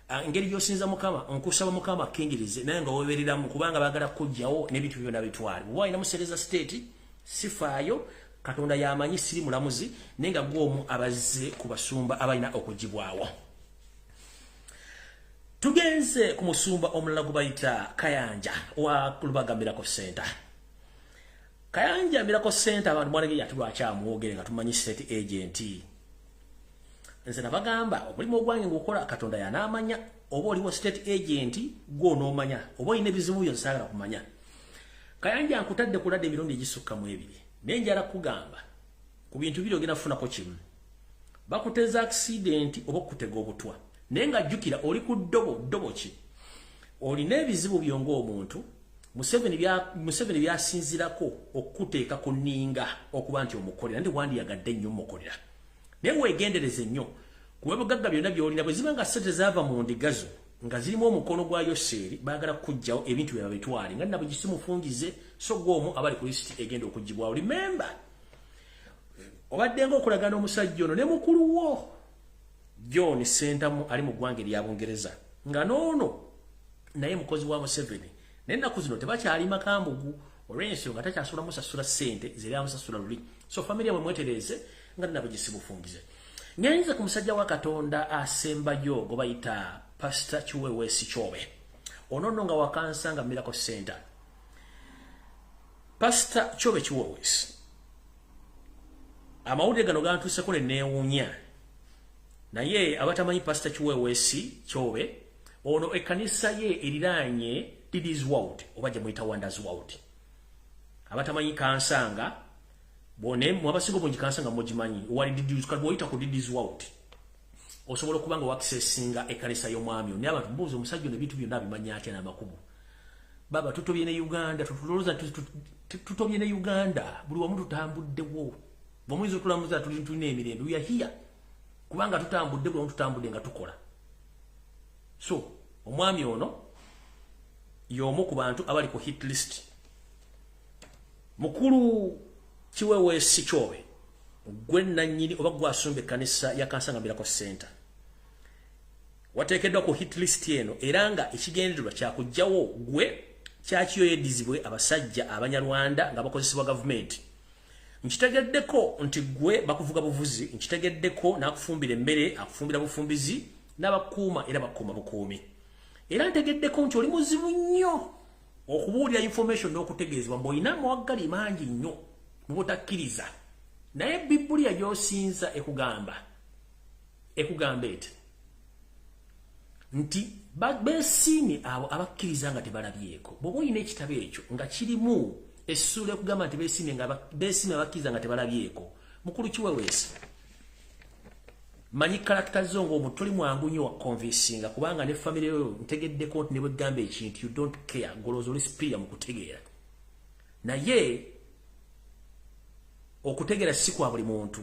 engeri gy'osinza Mukama, nkusaba Mukama akkingirize naye nga webereramu, kubanga baagala kujjawo n'ebintu byonna bitwale. Bw'oba olina musereza state, sifaayo, Katonda yamanyi, siri mulamuzi, naye nga gw'omu abazze ku basumba abalina okugibwawo. Tugenze ku musumba omulala gwe bayita Kayanja wa Lubaga Miracle Center. Kayanja Miracle Center, abantu mwanege ati lwaki amwogere nga tumanyi state agent? Nze nabagamba omulimu ogwange ngukola, Katonda yanaamanya oba oliwo state agent, gw'onoomanya oba olina ebizibu byo, nsaagala kumanya. Kayanja, nkutadde kuladde emirundi egisukka mu ebiri, naye njala kugamba ku bintu biri ogenda kufunako kimu: bakuteza accident oba okutega obutwa. Naye nga jjukira oli ku ddobo. Ddobo ki? Olina ebizibu byo ng'omuntu Museveni byasinzirako okuteeka ku nninga okuba nti omukolera, nti wandiyagadde nnyo omukolera, naye weegendereze nnyo kuba ebugagga byonna by'olina bwe ziba nga ssente zaava mu ndigazo nga zirimu omukono gwa Yoseeri, baagala kukugjawo ebintu bye babitwale nga nabwe gisimufungize. So gw'omu abali ku lisiti egenda okugibwawo. Remember, obadde ng'okolagana omusajja ono ne mukulu wo John Sentamu ali mu ggwanga erya Bungereza, nga n'ono naye mukozi wa Museveni, naye ennaku zino tebakyali makambugu olw'ensonga takyasobola musasula ssente zeri amusasula luli. So family yamwe mwetereeze nga nabwe gisimufungize. Ngenze ku musajja wa Katonda asembayo gwe bayita Pastor Kiweweesi Kyobe, ono nno nga wakansanga Miracle Center. Pastor Kyobe Kiweweesi, amawulire gano gantuuseko ne neewuunya, naye abatamanyi Pastor Kiweweesi Kyobe ono, ekkanisa ye eriraanye Didis World oba gye muyita Wonders World. Abatamanyi Kansanga bone, mwabasinga obungi Kansanga mugimanyi wali Didis. Kati bw'oyita ku Didis World osobola okuba nga wakisesinga ekkanisa y'omwami ono. Naye abantu mbuuza, omusajja ono ebintu byonna abimanya atya n'amakubo? Baba tutobye ne Uganda, tutulowooza tutobye ne Uganda, buli wamu tutambuddewo. Bwemuyinza otulamuza tulina emirembe, we are here kubanga tutambudde, buli wamu tutambudde nga tukola. So omwami ono y'omu ku bantu abali ku hit list. Mukulu Kiweweesi Kyobe, gwe nannyini oba gwasumba ekkanisa ya Kansanga Miracle Center, wateekeddwa ku hit list eno, era nga ekigendererwa kyakuggyawo gwe kyakiyo yeddizibwe abasajja Abanyarwanda nga bakozesebwa gavumenti. Nkitegeddeko nti gwe bakuvuga buvuzi, nkitegeddeko n'akufumbira emmere akufumbira bufumbizi, n'abakuuma era bakuuma bukuumi. Era ntegeddeko nti oli muzibu nnyo okubuulira information n'okutegeezebwa, mbw'olina amawaggali mangi nnyo mu butakkiriza. Naye Bibuli gy'osinza ekugamba eti nti beesiimye abo abakkiriza nga tebalabyeko. Bw'oba olina ekitabo ekyo nga kirimu essuula ekugamba nti beesiimye abakkiriza nga tebalabyeko, mukulu Kiweweesi, manyi character zo ng'omuntu toli mwangu nnyo wa convincinga, kubanga ne family yo ntegeddeko nti ne bwegamba ekintu you don't care, golooza oli superior mu kutegeera. Naye okutegeera si kwa buli muntu,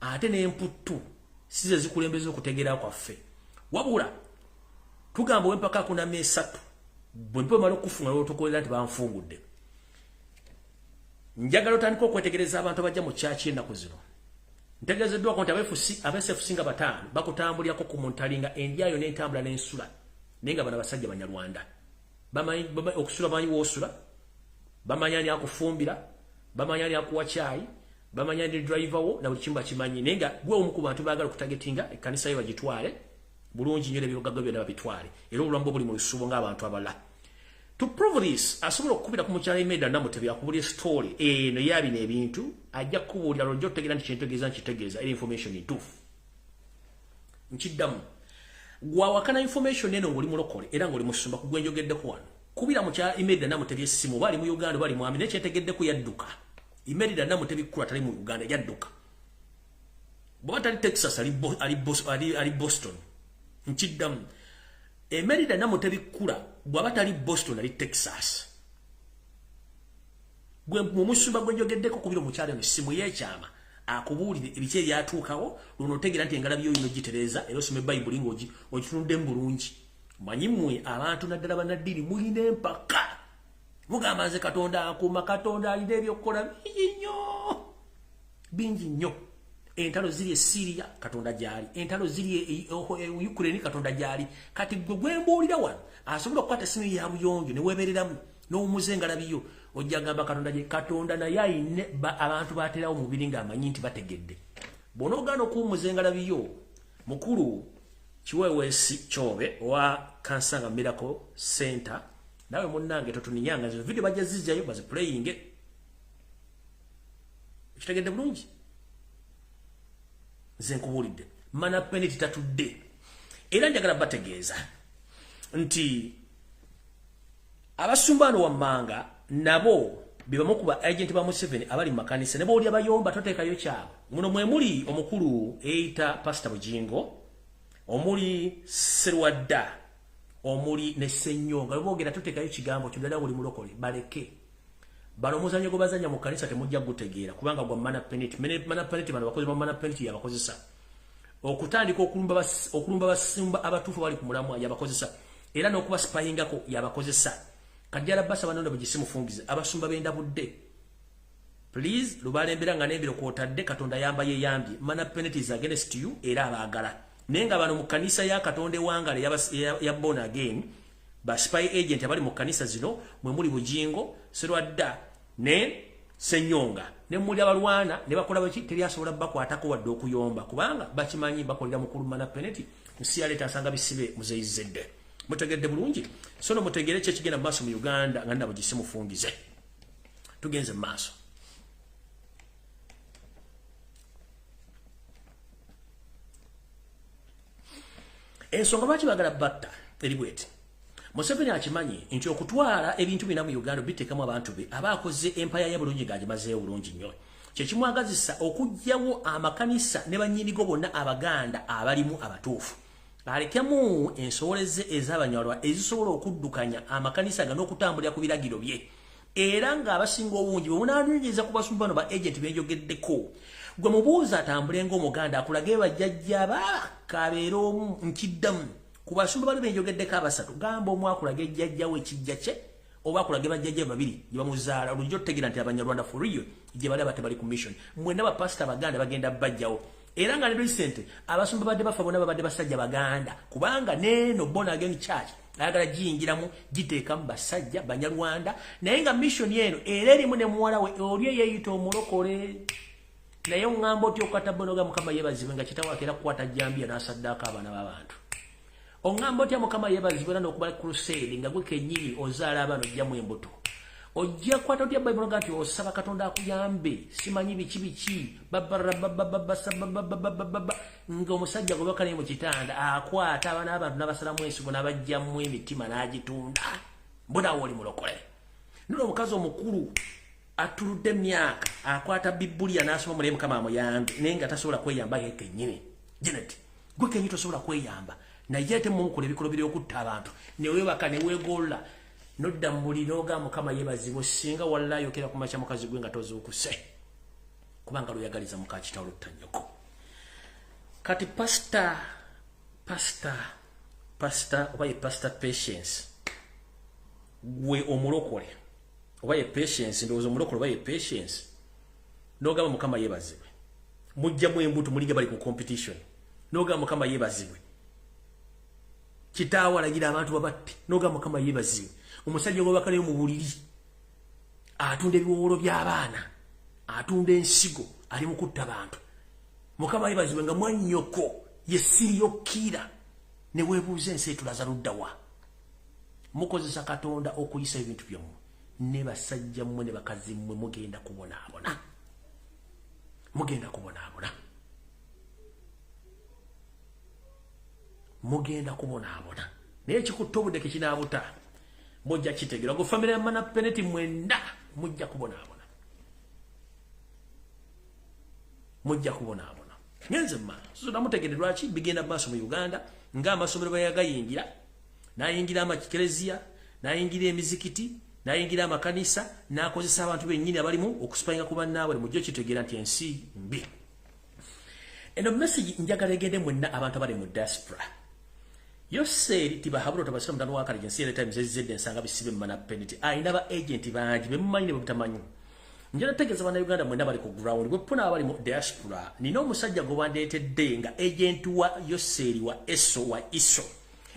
ate n'emputtu si ze zikulembeza okutegeera kwaffe. Wabula tugamba wempaka akunama esatu, bwe mpa omala okufunga n'otukolera nti banfungudde. Njagala otandika okwetegereza abantu abajja mu kyaki ennaku zino. Ntegeezeddwako nti abesefusi nga 5 bakutambulirako ku muntu alinga endyayo n'entambula n'ensula, naye nga bano abasajja Banyarwanda. Bamanyi okusula, bamanyi w'osula, bamanyi ani akufumbira, bamanyi ani akuwa caayi, bamanyi ani driver wo, na buli kimu bakimanyi. Naye nga gwe omu ku bantu baagala okutagetinga ekkanisa yo bagitwale bulungi nnyo, n'ebyobugagga byonna babitwale, era obulamu bwo buli mu lusuubo ng'abantu abalala. To prove this, asobola okukubira ku mukyala Imelda Namutebi akubuulira story eno ya bino ebintu, ajja kukubuulira lw'ojja otegeera nti kyentegeeza nkitegeeza, era information ntuufu. Nkiddamu, gwawakana information eno ng'oli mulokole era ng'oli musumba ku gwe njogeddeko wano, kubira mukyala Imelda Namutebi essimu, oba ali mu Uganda oba ali mu Amerika, naye kyentegeddeko yadduka. Imelda Namutebi kkula tali mu Uganda, yadduka. Bw'aba tali Texas, ali Boston. Nkiddamu, Imelda Namutebi kkula bw'aba tali Boston, ali Texas. Gwe mumusumba gwe njogeddeko, kubira omukyala eno essimu y'ekyama akubuulire ebiki ebyatuukawo, luno otegeera nti engalabi yo yino gitereeza, era osome Bayibuli ng'ogitunuddemu bulungi. Manyi mmwe abantu naddala bannaddiini mulina empaka, mugamba nze Katonda akuuma, Katonda alina ebyokukola bingi nnyo, bingi nnyo. Entalo ziri e Syria, Katonda gy'ali. Entalo ziri e Ukraine, Katonda gy'ali. Kati gwe gwembuulira wano asobola okukwata essimu ya buyonjo ne weebereramu n'owummuza engalabi yo, ojja gamba Katonda gye. Katonda naye ayine abantu baaterawo mubiri ng'amanyi nti bategedde. Bw'onoogaana okuwummuza engalabi yo, mukulu Kiweweesi Kyobe owa Kansanga Miracle Center, nawe munnange totuninyanga, ezo video bajja zijjayo baziplayinge. Ekitegedde bulungi? Nze nkubuulidde, mana penalty tatudde. Era njagala bategeeza nti abasumba bano wammanga nabo be bamu ku ba agent ba Museveni abali mu makanisa, ne boolya bayomba toteekayo kyabwe. Muno mwe muli omukulu eyita Pastor Bujingo, omuli Serwadda, omuli ne Ssenyonga. Boogera toteekayo kigambo kyo, ddala buli mulokole baleke. Bano omuzannyo gwe bazannya mu kkanisa temujja gutegeera, kubanga gwa mana penalty. Mana penalty, bano bakozi ba mana penalty yabakozesa okutandika okulumba basumba abatuufu bali ku mulamwa, yabakozesa era n'okubasipayingako yabakozesa. Kajjala basa bano bwe mufungize abasumba bendabudde, please lubalembera nga n'embiro kwotadde Katonda yamba yeyambye. Mana penalty is against you, era abaagala. Naye nga bano mu kkanisa ya Katonda ewangala ya born again, ba spy agent abali mu kkanisa zino mwe muli Bujingo, Serwadda ne Ssenyonga, ne muli abalwana ne bakola baki, teri asobola bakwatako wadde okuyomba, kubanga bakimanyi bakolera mukulu mana penalty. Nsi yaleeta asanga bisibe muzeyizedde. Mutegedde bulungi? So no mutegere ki ekigenda mu maaso mu Uganda nga nabo gisimufungize. Tugenze mu maaso. Ensonga lwaki baagala batta eri bweti: Museveni akimanyi nti okutwala ebintu bina mu Uganda biteekamu abantu be aba akoze empaya ye bulungi ng'agimazeewo bulungi nnyo. Kyekimwagazisa okuggyawo amakanisa ne bannyinigo bonna Abaganda abalimu abatuufu, alekemu ensowoleze ez'Abanyarwanda ezisobola okuddukanya amakanisa gano okutambulira ku biragiro bye. Era ng'abasinga obungi bwe munaanonyeza ku basumba bano ba agent benjogeddeko, gwe mubuuza atambule ng'Omuganda akulage bajjajja ba kabeere omu. Nkiddamu, ku basumba bali benjogeddeko abasatu, gamba omu akulage jjajjawo ekijja kye. Oba akulage bajjajja babiri gye bamuzaala, olujja otutegeera nti Abanyarwanda for real gye bali, abate bali ku mission. Mwenna bapasita Baganda bagenda bajjawo. Era nga ne recent abasumba badde bafa, bonna babadde basajja Baganda, kubanga neeno Born Again Church ayagala giyingiramu, giteekamu basajja Banyarwanda. Naye nga mission eno era erimu ne muwala we oli eyeeyita omulokole. Naye oŋŋamba otya okukwata bonoga Mukama yeebazibwe nga kitawo akeera kukwata jambiya n'asaddaako abaana b'abantu? Oŋŋamba otya Mukama yeebazibwe era n'okubala crusade nga gwe kennyini ozaala abaana ojjamu embuto? Ojja kukwata otya Bayibuli nga nti osaba Katonda akuyambe, simanyi biki biki, babarababababasabababababa, nga omusajja gwe bakanaye mu kitanda akwata abaana b'abantu n'abasalamu ensigo n'abajjamu emitima n'agitunda? Mbunawo oli mulokole? Nno omukazi omukulu atuludde emyaka akwata Bibuliya n'asoma mulaye Mukama amuyambe, naye nga tasobola kweyamba ye kennyini. Janet, gwe kennyini tosobola kweyamba, naye ate mumukola ebikolwa by'okutta abantu, ne weebaka ne weegolola nodda mu buliri n'ogamba Mukama yeebazibwe. Singa wallahi okera ku makya, mukazi gwe, nga tozuukuse, kubanga lweyagaliza muka kitaawo lutta nnyoko. Kati pasita oba ye Pasita Patience, gwe omulokole oba ye Patience, ndowooza omulokole oba ye Patience, n'ogamba Mukama yeebazibwe, mujjamu embuto, mulinga bali ku competition, n'ogamba Mukama yeebazibwe. Kitaawo alagira abantu babatte, n'ogamba Mukama yeebazibwe. Omusajja gwebakalayo mu buliri atunda ebiwowolo by'abaana, atunda ensigo, ali mu kutta bantu, Mukama yeebazibwe, nga mwannyoko ye serial killer. Ne weebuuza ensi etulaza luddawa? Mukozesa Katonda okuyisa ebintu byammwe. Ne basajja mmwe ne bakazi mmwe, mugenda kubonaabona, mugenda kubonaabona, mugenda kubonaabona. Naye ekikutta obudde kekinaabuta, mujja kitegeera. Gwe famire ya Mana Peneti mwenna mujja kubonaabona, mujja kubonaabona. Ngenze maaso, namutegedde lwaki bigenda maaso mu Uganda, ng'amasomero bayagayingira, n'ayingira amakereziya, n'ayingira emizikiti, n'ayingira amakanisa, n'akozesa abantu bennyini abalimu okuspyinga ku bannaabwe. Mujja kitegeera nti ensi mbi. Eno message njagala egende mwenna abantu abali mu diaspora. Yoseeri Tibahabula tabasira mutano wa kale ensi Times ezizedde ensanga bisibe Mana Penalty ayina ba agent bangi bemumanyi ne bemutamanyi. Njala tegeeza Bannayuganda mwenna bali ku ground, bwe puna abali mu diaspora, nina omusajja gwe bandeetedde nga agent wa Yoseeri wa Eso wa Iso.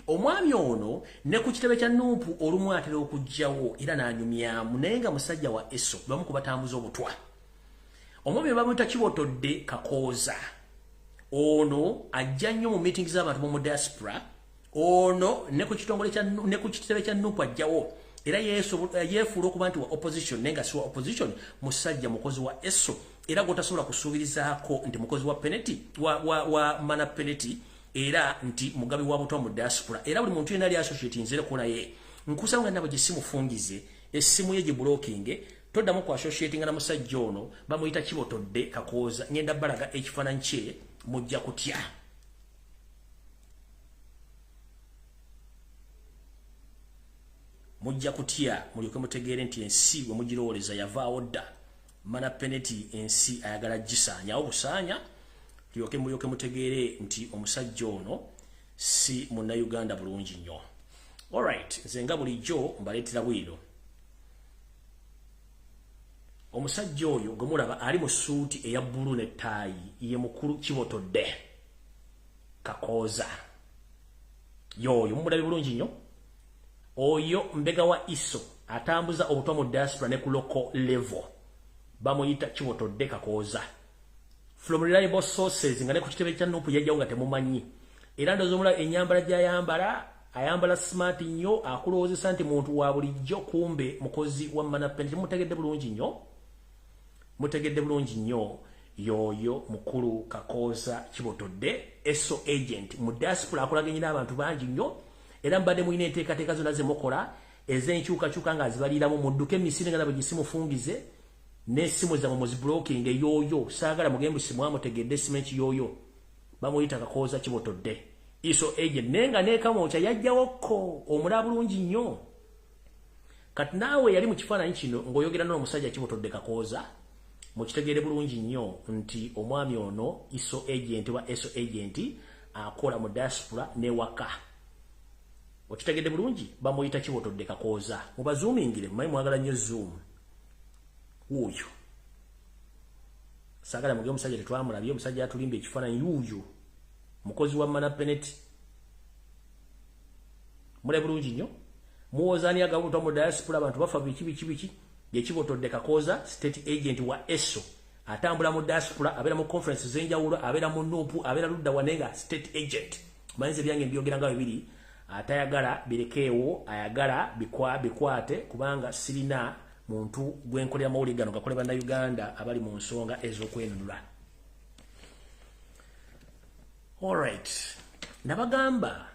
Omwami ono ne ku kitebe kya Nuupu olumu atera okugjawo era n'anyumyamu, naye nga musajja wa Eso, bamu ku batambuza obutwa. Omwami bamuyita Kibotodde Kakooza. Ono ajja nnyo mu meetings z'abantu mu diaspora. Ono ne ku kitongole kya, ne ku kitebe kya Nuupu ajjawo, era yeefuula okuba nti wa opposition, naye nga si wa opposition. Musajja mukozi wa Eso, era gw'otasobola kusuubirizaako nti mukozi wa Peneti wa Mana Peneti, era nti mugabi wa butwa mu diaspora. Era buli muntu yenna ali associate nzereko naye, nkusaba nga nabo gye simufungize essimu ye, giblockinge, toddamu ku associatinga na musajja ono. Bamuyita Kibotodde Kakooza. Ngenda balaga ekifaananyi kye, mujja kutya, mujja kutya, mulyoke mutegeere nti ensi bwe mugirowooleza yavaawo dda. Mana Peneti ensi ayagala gisaanyawo busaanya. Tulyoke mulyoke mutegeere nti omusajja ono si Munnayuganda bulungi nnyo. Alright, nze nga bulijjo mbaleetera bwino. Omusajja oyo gwe mulaba ali mu suuti eya bbulu n'ettaayi ye mukulu Kibotodde Kakooza. Yoyo mumulabe bulungi nnyo. Oyo mbega wa Iso atambuza obutwa mu diaspora ne ku local level, bamuyita Kibotodde Kakooza, from reliable sources, nga ne ku kitebe kya Nupu yajjawo nga temumanyi. Era ndowooza omulaba ennyambala gy'ayambala, ayambala smart nnyo, akulowoozesa nti muntu wa bulijjo, kumbe mukozi wa Mana Peneti. Mutegedde bulungi nnyo, mutegedde bulungi nnyo. Yoyo mukulu Kakooza Kibotodde, eso agent mu diaspora, akolaganye n'abantu bangi nnyo. Era mbadde mulina enteekateeka zonna zemukola ez'enkyukakyuka nga zibaliramu, mudduke emisinde nga nabwe gisimufungize n'essimu zammwe muziblocking. Yoyo saagala mugembe simwamutegedde simenki. Yoyo bamuyita Kakooza Kibotodde, iso agent, naye nga nekamwokya yajjawokko omulaba bulungi nnyo. Kati naawe yali mu kifaananyi kino ng'oyogera n'omusajja Kibotodde Kakooza, mukitegeere bulungi nnyo nti omwami ono iso agent wa eso agent, akola mu diaspora newaka. Okitegedde bulungi, bamuyita Kibotodde Kakooza. Mubazoomingire, mumanyi mwagala nnyo zoom. Wuuyo. Saagala muge omusajja tetwamulabye, omusajja atulimba ekifaananyi wuuyo. Mukozi wa Mana Penet. Mule bulungi nnyo. Muwozaani agabutwa mu diaspora abantu bafa biki biki biki. Ye Kibotodde Kakooza, state agent wa ESO. Atambula mu diaspora, abeera mu conference ez'enjawulo, abeera mu NUP, abeera ludda wanenga state agent. Manyize byange mbyogera nga bibiri. Atayagala birekeewo, ayagala bikwate kubanga sirina muntu gwenkolera mawulire gano gakole bannayuganda abali mu nsonga ez'okwenunula. Alright. Nabagamba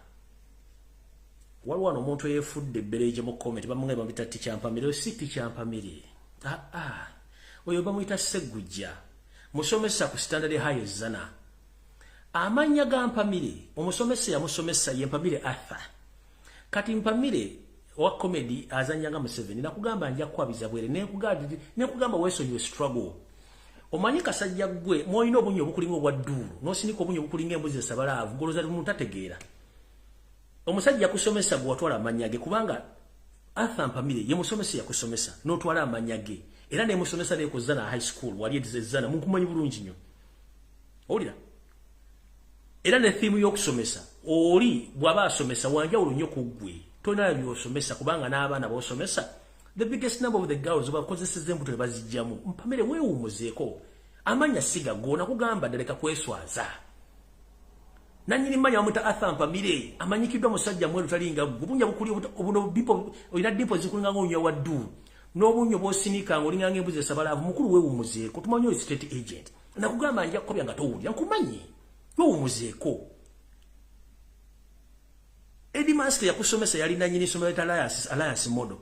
waliwo wano omuntu eyeefudde ebbereje mu comment bamwe bamuyita Tikyampamire, si Tikyampamire. Oyo bamuyita Ssegujja, musomesa ku Standard High Zana. Amannya ga Mpamire, omusomesa yamusomesa ye Mpamire Arthur. Kati Mpamire owa comedy azannya nga Museveni, nakugamba nja kukwabiza bwere, nekugamba weesonyiwe struggle. Omanyi kasajja ggwe mwolina obunnya obukulinga obwa dduulu, n'osinika obunnya obukulinga embuzi esabalaavu, goloza muntu tategeera. Omusajja yakusomesa gwe watwala amannya ge, kubanga Arthur Mpamire ye musomesa yakusomesa n'otwala amannya ge, era ne musomesa ne ku Zana High School wali Zana, munkumanyi bulungi nnyo. Owulira? Era ne theme y'okusomesa oli bw'aba asomesa wanjawulo nnyo ku ggwe, tolina by'osomesa kubanga n'abaana b'osomesa the biggest number of the girls bakozesezza embuto ne bazigyamu. Mpamire weewummuzeeko, amannya si gago, nakugamba ddala leka kweswaza. Nannyini mmannya bamuyita Arthur Mpamire, amanyikiddwa musajja mweru talinga ggwe, obunnya bukuli obuno bipo, olina dimpo zikulinga ng'onywa wa dduulu, n'obunnya bw'osinika ng'olinga ng'embuzi esabalaavu. Mukulu weewummuzeeko, tumanyi oli state agent. Nakugamba nja kukobya nga towulira, nkumanyi. Weewummuzeeko. Headmaster yakusomesa yali nannyini ssomero lya Alliance Model.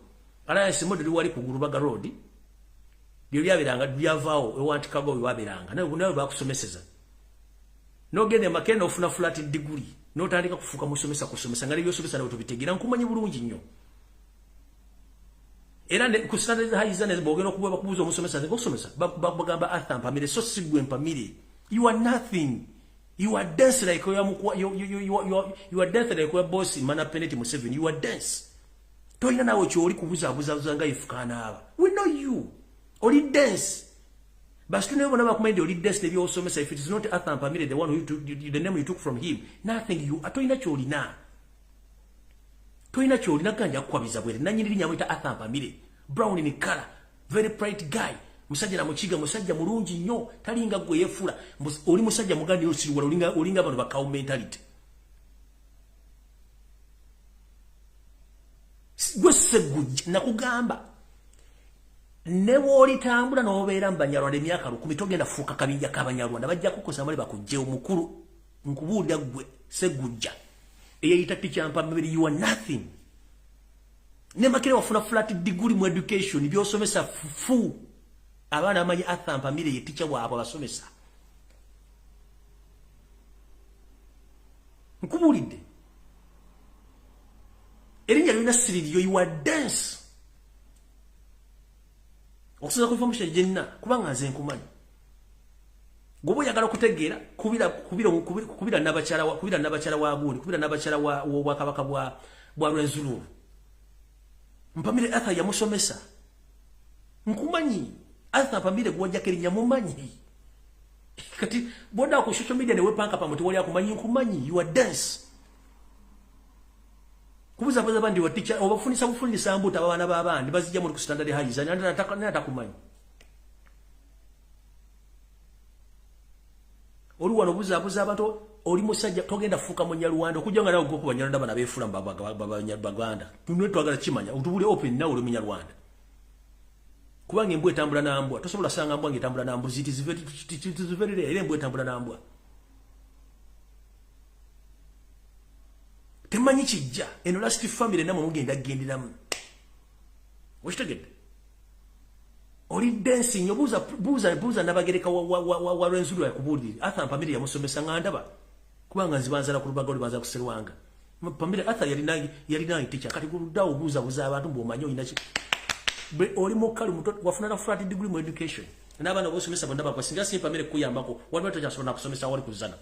Alliance Model liwali ku Gulubaga Road. Lyo lyabeeranga lyavaawo ewanti Kago we wabeeranga. Nawe bakusomeseza. N'ogenda e Makerere n'ofuna flat degree, n'otandika kufuuka musomesa kusomesa nga n'ebyosomesa nawe tobitegeera, nkumanyi bulungi nnyo. Era ku Standard High Zana bw'ogenda okuba bakubuuza omusomesa nze okusomesa bagamba Arthur Mpamire, so si ggwe Mpamire. You are nothing. You are dense like you are dense like your boss Mana Peneti Museveni. You are dense. Tolina naawe ky'oli kubuzaabuza nga ifukaanaaba. We know you. Oli dense. Basi nawe bonna bakumanyi oli dense n'ebyosomesa. If it is not Arthur Mpamire, the one who you took, the name you took from him, nothing you tolina ky'olina. Tolina ky'olina ganja kukwabiza bwere. Nannyini linnya amuyita Arthur Mpamire. Brown in color, very bright guy. Musajja na mukiga, musajja mulungi nnyo, talinga gwe yeefula. Oli musajja muganda osiriwala, olinga bano ba cow mentality. Gwe Ssegujja, nakugamba ne bw'olitambula n'obeera mu Banyarwanda emyaka 1000 togenda fuuka kabinja k'Abanyarwanda, bajja kukukosa mali bakuggyewo. Mukulu nkubuulira ggwe Ssegujja eyeyita Tikyampamire, you are nothing. Ne Makerere wafuna flat degree mu education, by'osomesa fu. Abaana amanyi Arthur Mpamire ye teacher waabwe abasomesa. Nkubuulidde erinnya lirina siririyo, you are dense. Okusinza ku information gyenna, kubanga nze nkumanyi. Gwoba oyagala okutegeera, kubira nabakyala wa gundi, kubira nabakyala w'obwakabaka bwa Rwenzururu. Mpamire Arthur yamusomesa. Nkumanyi. Arthur Mpamire gw'ojjako erinnya mumanyi. Kati bw'odda ku social media ne weepanka pamu tewali akumanyi, nkumanyi, you are dense. Kubuzabuza bandi wa teacher obafunisa bufunisa mbuto abaana b'abandi bazijja mu ku Standard High zanya atakumanyi. Oli wano buzaabuza abantu, oli musajja togenda fuuka munyarwanda okujja nga nawe gwoku Banyarwanda bano abeefuula Baganda. Tunwe twagala kimanya, otubule open nawe oli munyarwanda. Kubanga embwa etambula na mbwa, tosobola sanga mbwa ng'etambula na mbuzi, it is very rare, era embwa etambula na mbwa. Temanyi kijja, eno last family namwe mugenda kugenderamu. Okitegedde? Oli dense nnyo, buuza Nabagereka wa Rwenzururu yakubuulire. Arthur Mpamire yamusomesa nga ndaba. Kubanga nzibanzala ku Lubaga, olubanza ku Serwanga. Mpamire Arthur yalina teacher, kati guluddawo buuza abantu bw'omanyi olina ki. Oli mukalu muto wafuna na flat degree mu education. N'abaana b'osomesa bonna bakwa singa si Mpamire kuyambako, waliwo tokyasobola na kusomesa wali kuzana.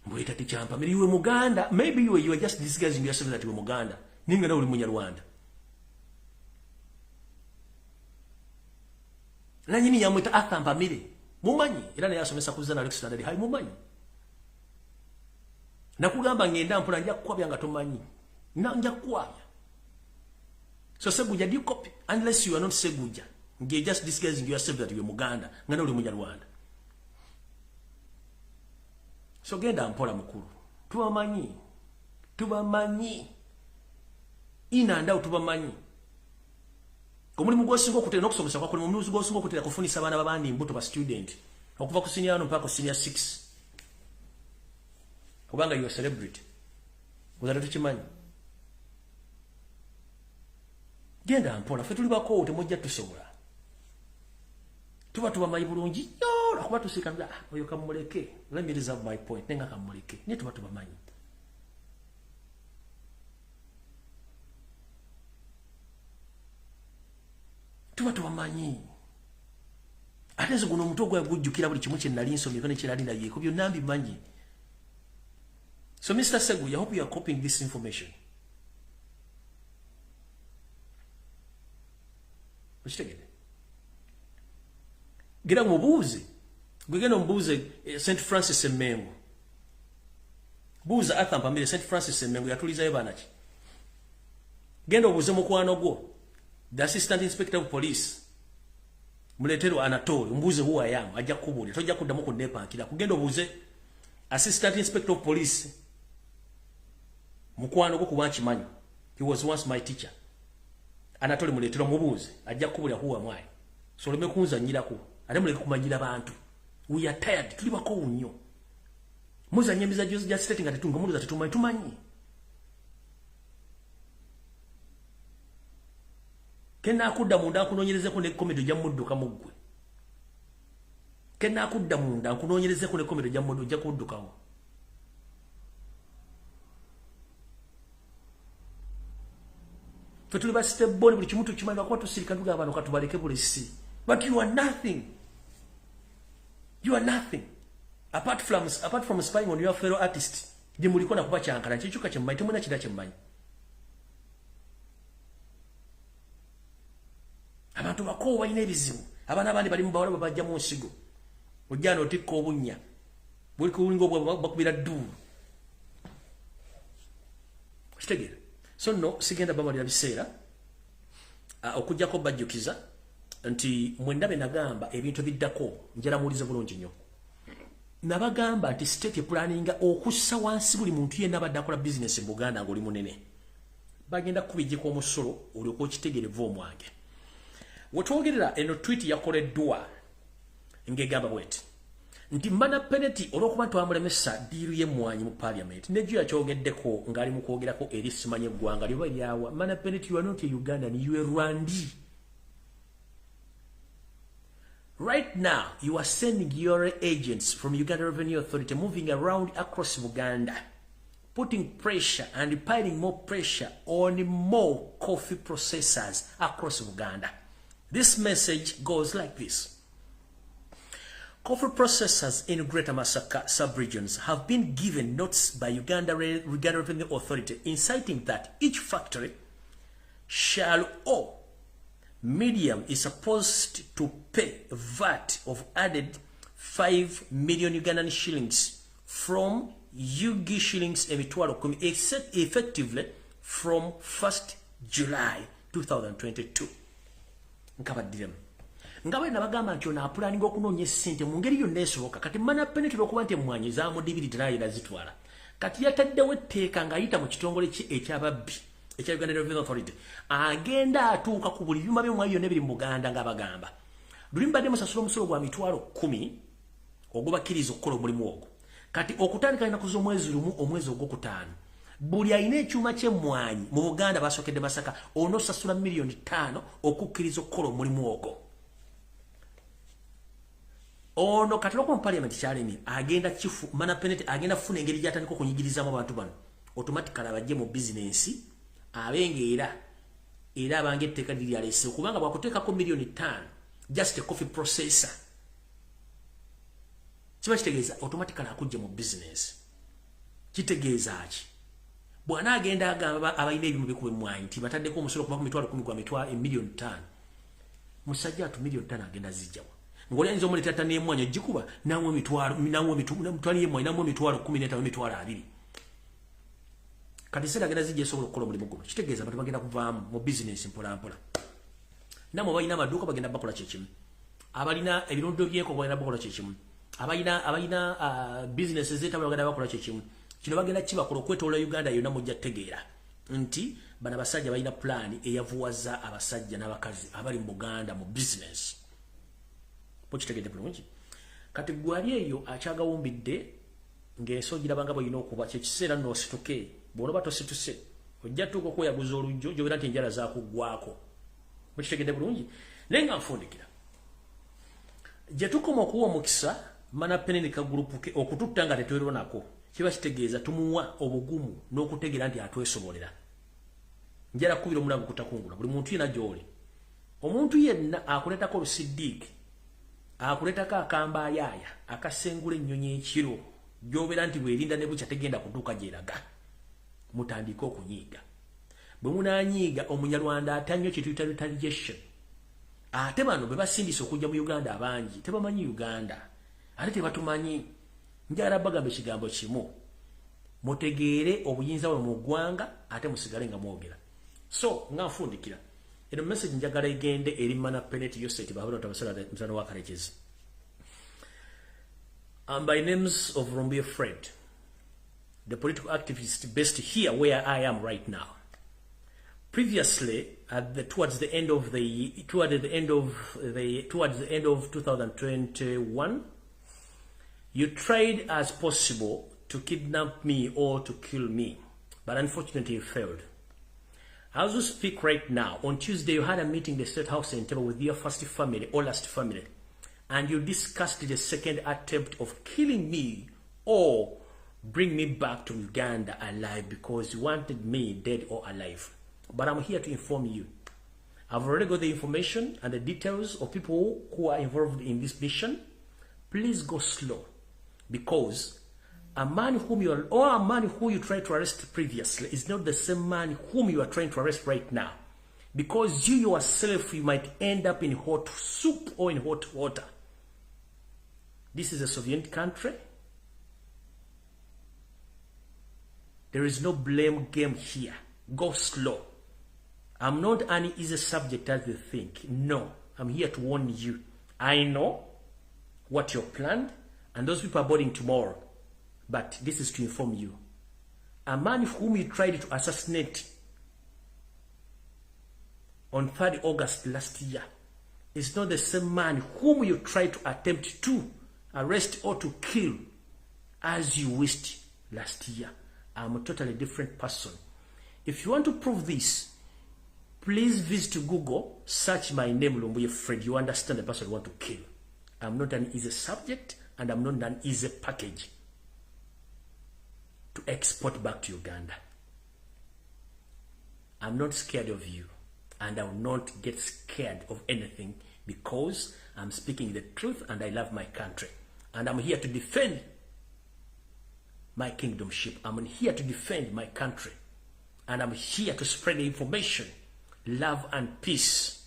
Mbweta tikyampa iwe Muganda. Maybe you are just disguising yourself that you Muganda. Ninga na uli Munyarwanda. Na nyini yamwita Arthur Mpamire. Mumanyi era naye asomesa ku Zana Alex Standard High mumanyi. Nakugamba ngenda mpola nja kukwabya nga tomanyi. Na nja kukwabya. So Seguja, do you copy? Unless you are not Seguja. You're just disguising yourself that you are Muganda. Nga uli Munyarwanda. So genda mpola mukulu. Tubamanyi. Tubamanyi. Ina ndao tubamanyi. Omulimu gwosinga okutera n'okusomesa kwa omulimu gwosinga okutera kufunisa abaana b'abandi mbuto ba student. Okuva ku senior 1 mpaka ku senior 6. Kubanga you are celebrity. Uzaleta tukimanyi. Genda mpola ffe tuli bakoowu temujja tusobola. Tuba tubamanyi bulungi nnyo lwakuba tusiika oyo kamuleke. Let me reserve my point. Nenga kamuleke. Naye tuba tubamanyi. Tuba tubamanyi. Ate nze guno omutwe ogwa gujjukira buli kimu kye nali nsomyeko ne kye nali ndabyeko byonna mbimanyi. So Mr. Segu, I hope you are copying this information. Okitegedde? Gira mubuuze. Gwe genda omubuuze St. Francis Emmengo. Buuza Arthur Mpamire St. Francis Emmengo yatulizayo baana ki? Genda obuuze mukwano gwo. The assistant inspector of police. Muleetero Anatole, mbuuze who I am, ajja kukubuulira. Tojja kuddamu kunneepankira. Kugenda obuuze assistant inspector of police. Mukwano gwo kuba nkimanyi. He was once my teacher. Anatole Muleetero mubuuze, ajja kukubuulira who am I. So oleme kunzannyirako, ate muleke kumanyira bantu. We are tired, tuli bakoowu nnyo. Muzannya emizannyo gya state nga tetunga muluza tetumanyi tumanyi. Kenakudda munda nkunoonyerezeko ne comedy ojja mudduka mu ggwe. Kenakudda munda nkunoonyerezeko ne comedy ojja mudduka ojja kuddukawo. Ffe tuli ba step born buli kimu tukimanyi lwakuba tusirika tugamba bano katubaleke bulesi. But you are nothing. You are nothing. Apart from spying on your fellow artist, gye muliko na kuba kyankala kikyuka kye mmanyi temulina kirala kye mmanyi. Abantu bakoowu balina ebizibu. Abaana abandi bali mu bawala babajja mu nsigo. Ojja n'otikka obunnya. Buli kulinga obwa bakubira dduulu. Okitegeera? So nno sigenda bamalira biseera okuggyako bajjukiza nti mwenna be nagamba ebintu ebiddako njala muwulize bulungi nnyo. Nabagamba nti state epulaninga okussa wansi buli muntu yenna abadde akola bizinesi mu Buganda ng'oli munene. Bagenda kukubijjiko omusolo olyoke okitegeere va omwange. Wetwogerera eno tweet yakoleddwa ng'egamba bw'eti nti Mana Peneti olw'okuba nti twamulemesa ddiiru y'emmwanyi mu parliament ne yakyogeddeko ng'ali mu kwogerako eri simanyi eggwanga lyoba eryawa. Mana Peneti, you are not a Ugandan, you are Rwandi. Right now, you are sending your agents from Uganda Revenue Authority moving around across Uganda, putting pressure and piling more pressure on more coffee processors across Uganda. This message goes like this. Coffee processors in Greater Masaka sub-regions have been given notes by Uganda Revenue Authority inciting that each factory shall owe medium is supposed to pay VAT of added 5 million Ugandan shillings from UG shillings emitwalo kumi except effectively from 1st July 2022. Nkabaddiremu. Nga bwe nabagamba nti ono apulaninga okunoonya essente mu ngeri yonna esoboka. Kati Mana Peneti olw'okuba nti emmwanyi zaamudibiri terayira zitwala. Kati yataddewo etteeka ng'ayita mu kitongole kye eky'ababbi ekya Uganda Revenue Authority. Agenda atuuka ku buli byuma by'emmwanyi byonna ebiri mu Buganda ng'abagamba. Luli mbadde musasula omusolo gwa 10,000 ogubakkiriza okukola omulimu ogwo. Kati okutandika ennaku z'omwezi lumu omwezi ogwokutaano buli alina ekyuma ky'emmwanyi mu Buganda basookedde Masaka onoosasula 5 million okukkiriza okukola omulimu ogwo. Ono kati olw'okuba mu parliament kyalemye agenda kifu Mana Peneti agenda kufuna engeri gy'atandika okunyigirizaamu abantu bano automatically abajje mu bizinensi abenga era abanga etteeka liri lyaleese kubanga bwakuteekako 5 million just a coffee processor kiba kitegeeza automatically akujja mu bizinensi. Kitegeeza ki? Bw'anaagenda agamba abalina ebimu bikuba emmwanyi nti bataddeko omusolo kuva ku mitwalo 10 gwa mitwalo emiliyoni 5. Musajja atu miliyoni 5 agenda zijjawa. Ng'oli ayinza omuleetera ttani y'emmwanyi ogikuba n'amuwa emitwalo y'emmwanyi n'amuwa emitwalo 15 emitwalo 20. Kati sente agenda zijja esobola okukola omulimu guno. Kitegeeza abantu bagenda kuvaamu mu bizinensi mpola mpola. Nammwe balina amaduuka bagenda bakola kyekimu. Abalina ebirundo by'enkoko bagenda bakola kyekimu. Abalina bizinensi ez'etabula bagenda bakola kyekimu. Kino bagenda kibakola okwetoloola Uganda yonna mujja kutegeera nti bano abasajja balina pulaani eyavuwaza abasajja n'abakazi abali mu Buganda mu bizinensi. Mukitegedde bulungi? Kati gwe ali eyo akyagawumbidde ng'ensi ogiraba nga bw'olina okuba, kyekiseera nno osituke. Bw'onoba tosituse ojja tuuka okweyaguza olujjo gy'obeera nti enjala zaakuggwako. Mukitegedde bulungi? Naye nga nfundikira, gye tukoma okuwa omukisa mana penene kagulupuke okututta nga tetwerwanako, kiba kitegeeza tumuwa obugumu n'okutegeera nti atwesobolera. Njala kubira omulango kutakungula buli muntu yenna gy'oli. Omuntu yenna akuleetako olusiddiiki, akuleetako akambayaaya akasengula ennyonyi ekiro gy'obeera nti bw'erinda ne bukya tegenda kutuuka gy'eraga. Mutandike okunyiiga. Bwe munaanyiiga Omunyarwanda atya nnyo kye tuyita retaliation. Ate bano be basindise okujja mu Uganda abangi tebamanyi Uganda, ate tebatumanyi. Njagala bagamba ekigambo kimu, mutegeere obuyinza bwe mu ggwanga ate musigale nga mwogera. So nga nfundikira eno message njagala egende eri Mana Penet Yoseti Bahabura Tabasala wa Karekezi. And by names of Lumbuye Fred, the political activist based here where I am right now. Previously, towards the end of 2021, you tried as possible to kidnap me or to kill me, but unfortunately you failed. As we speak right now, on Tuesday you had a meeting in the State House in Entebbe with your first family or last family, and you discussed the second attempt of killing me or bring me back to Uganda alive because you wanted me dead or alive. But I'm here to inform you. I've already got the information and the details of people who are involved in this mission. Please go slow, because a man whom you are, or a man who you tried to arrest previously is not the same man whom you are trying to arrest right now. Because you yourself, you might end up in hot soup or in hot water. This is a sovereign country. There is no blame game here. Go slow. I'm not an easy subject as you think. No, I'm here to warn you. I know what you planned, and those people are boarding tomorrow. But this is to inform you. A man whom you tried to assassinate on 3rd August last year is not the same man whom you tried to attempt to arrest or to kill as you wished last year. I'm a totally different person. If you want to prove this, please visit Google, search my name, Lumbuye Fred. You understand the person you want to kill. I'm not an easy subject, and I'm not an easy package to export back to Uganda. I'm not scared of you, and I will not get scared of anything because I'm speaking the truth and I love my country. And I'm here to defend my kingdomship. I'm here to defend my country. And I'm here to spread the information, love and peace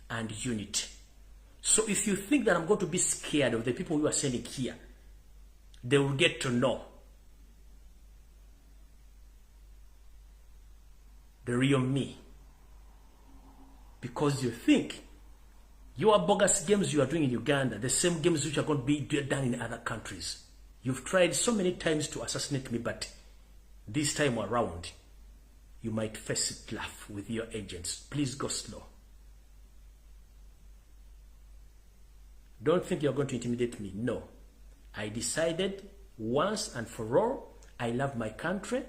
and unity. So if you think that I'm going to be scared of the people you are sending here, they will get to know the real me. Because you think your bogus games you are doing in Uganda, the same games which are going to be done in other countries. You've tried so many times to assassinate me, but this time around, you might face it laugh with your agents. Please go slow. Don't think you're going to intimidate me. No. I decided once and for all, I love my country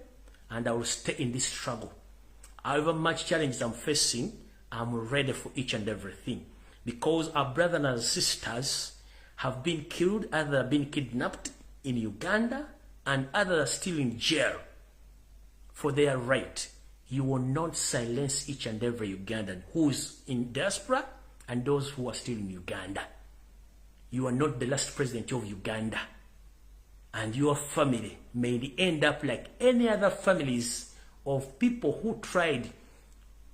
and I will stay in this struggle. However much challenges I'm facing, I'm ready for each and everything. Because our brothers and sisters have been killed, others have been kidnapped in Uganda, and others are still in jail for their right. You will not silence each and every Ugandan who is in diaspora and those who are still in Uganda. You are not the last president of Uganda. And your family may end up like any other families of people who tried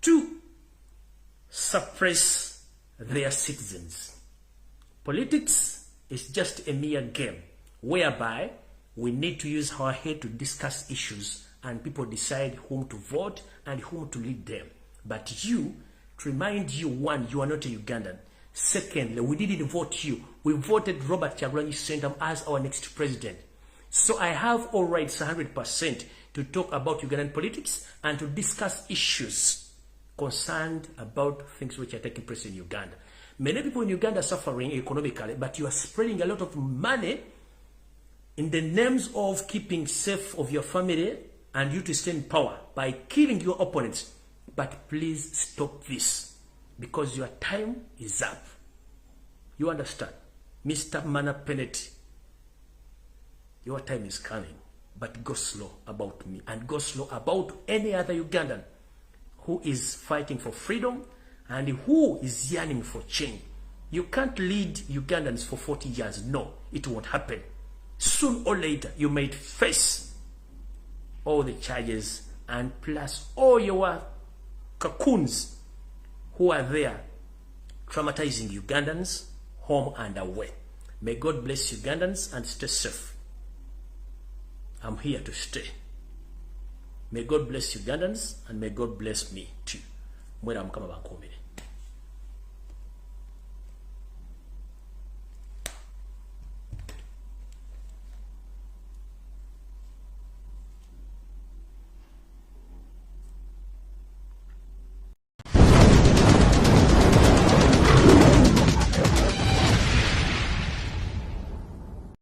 to suppress their citizens. Politics is just a mere game whereby we need to use our head to discuss issues and people decide whom to vote and whom to lead them. But you, to remind you, one, you are not a Ugandan. Secondly, we didn't vote you. We voted Robert Kyagulanyi Ssentamu as our next president. So I have all rights 100% to talk about Ugandan politics and to discuss issues concerned about things which are taking place in Uganda. Many people in Uganda are suffering economically, but you are spreading a lot of money in the names of keeping safe of your family and you to stay in power by killing your opponents. But please stop this because your time is up. You understand? Mr. Mana Penet, your time is coming, but go slow about me and go slow about any other Ugandan who is fighting for freedom and who is yearning for change. You can't lead Ugandans for 40 years. No, it won't happen. Soon or later, you may face all the charges and plus all your cocoons who are there traumatizing Ugandans home and away. May God bless Ugandans and stay safe. I'm here to stay. May God bless Ugandans and may God bless me too. Mwera Mukama abankuumire.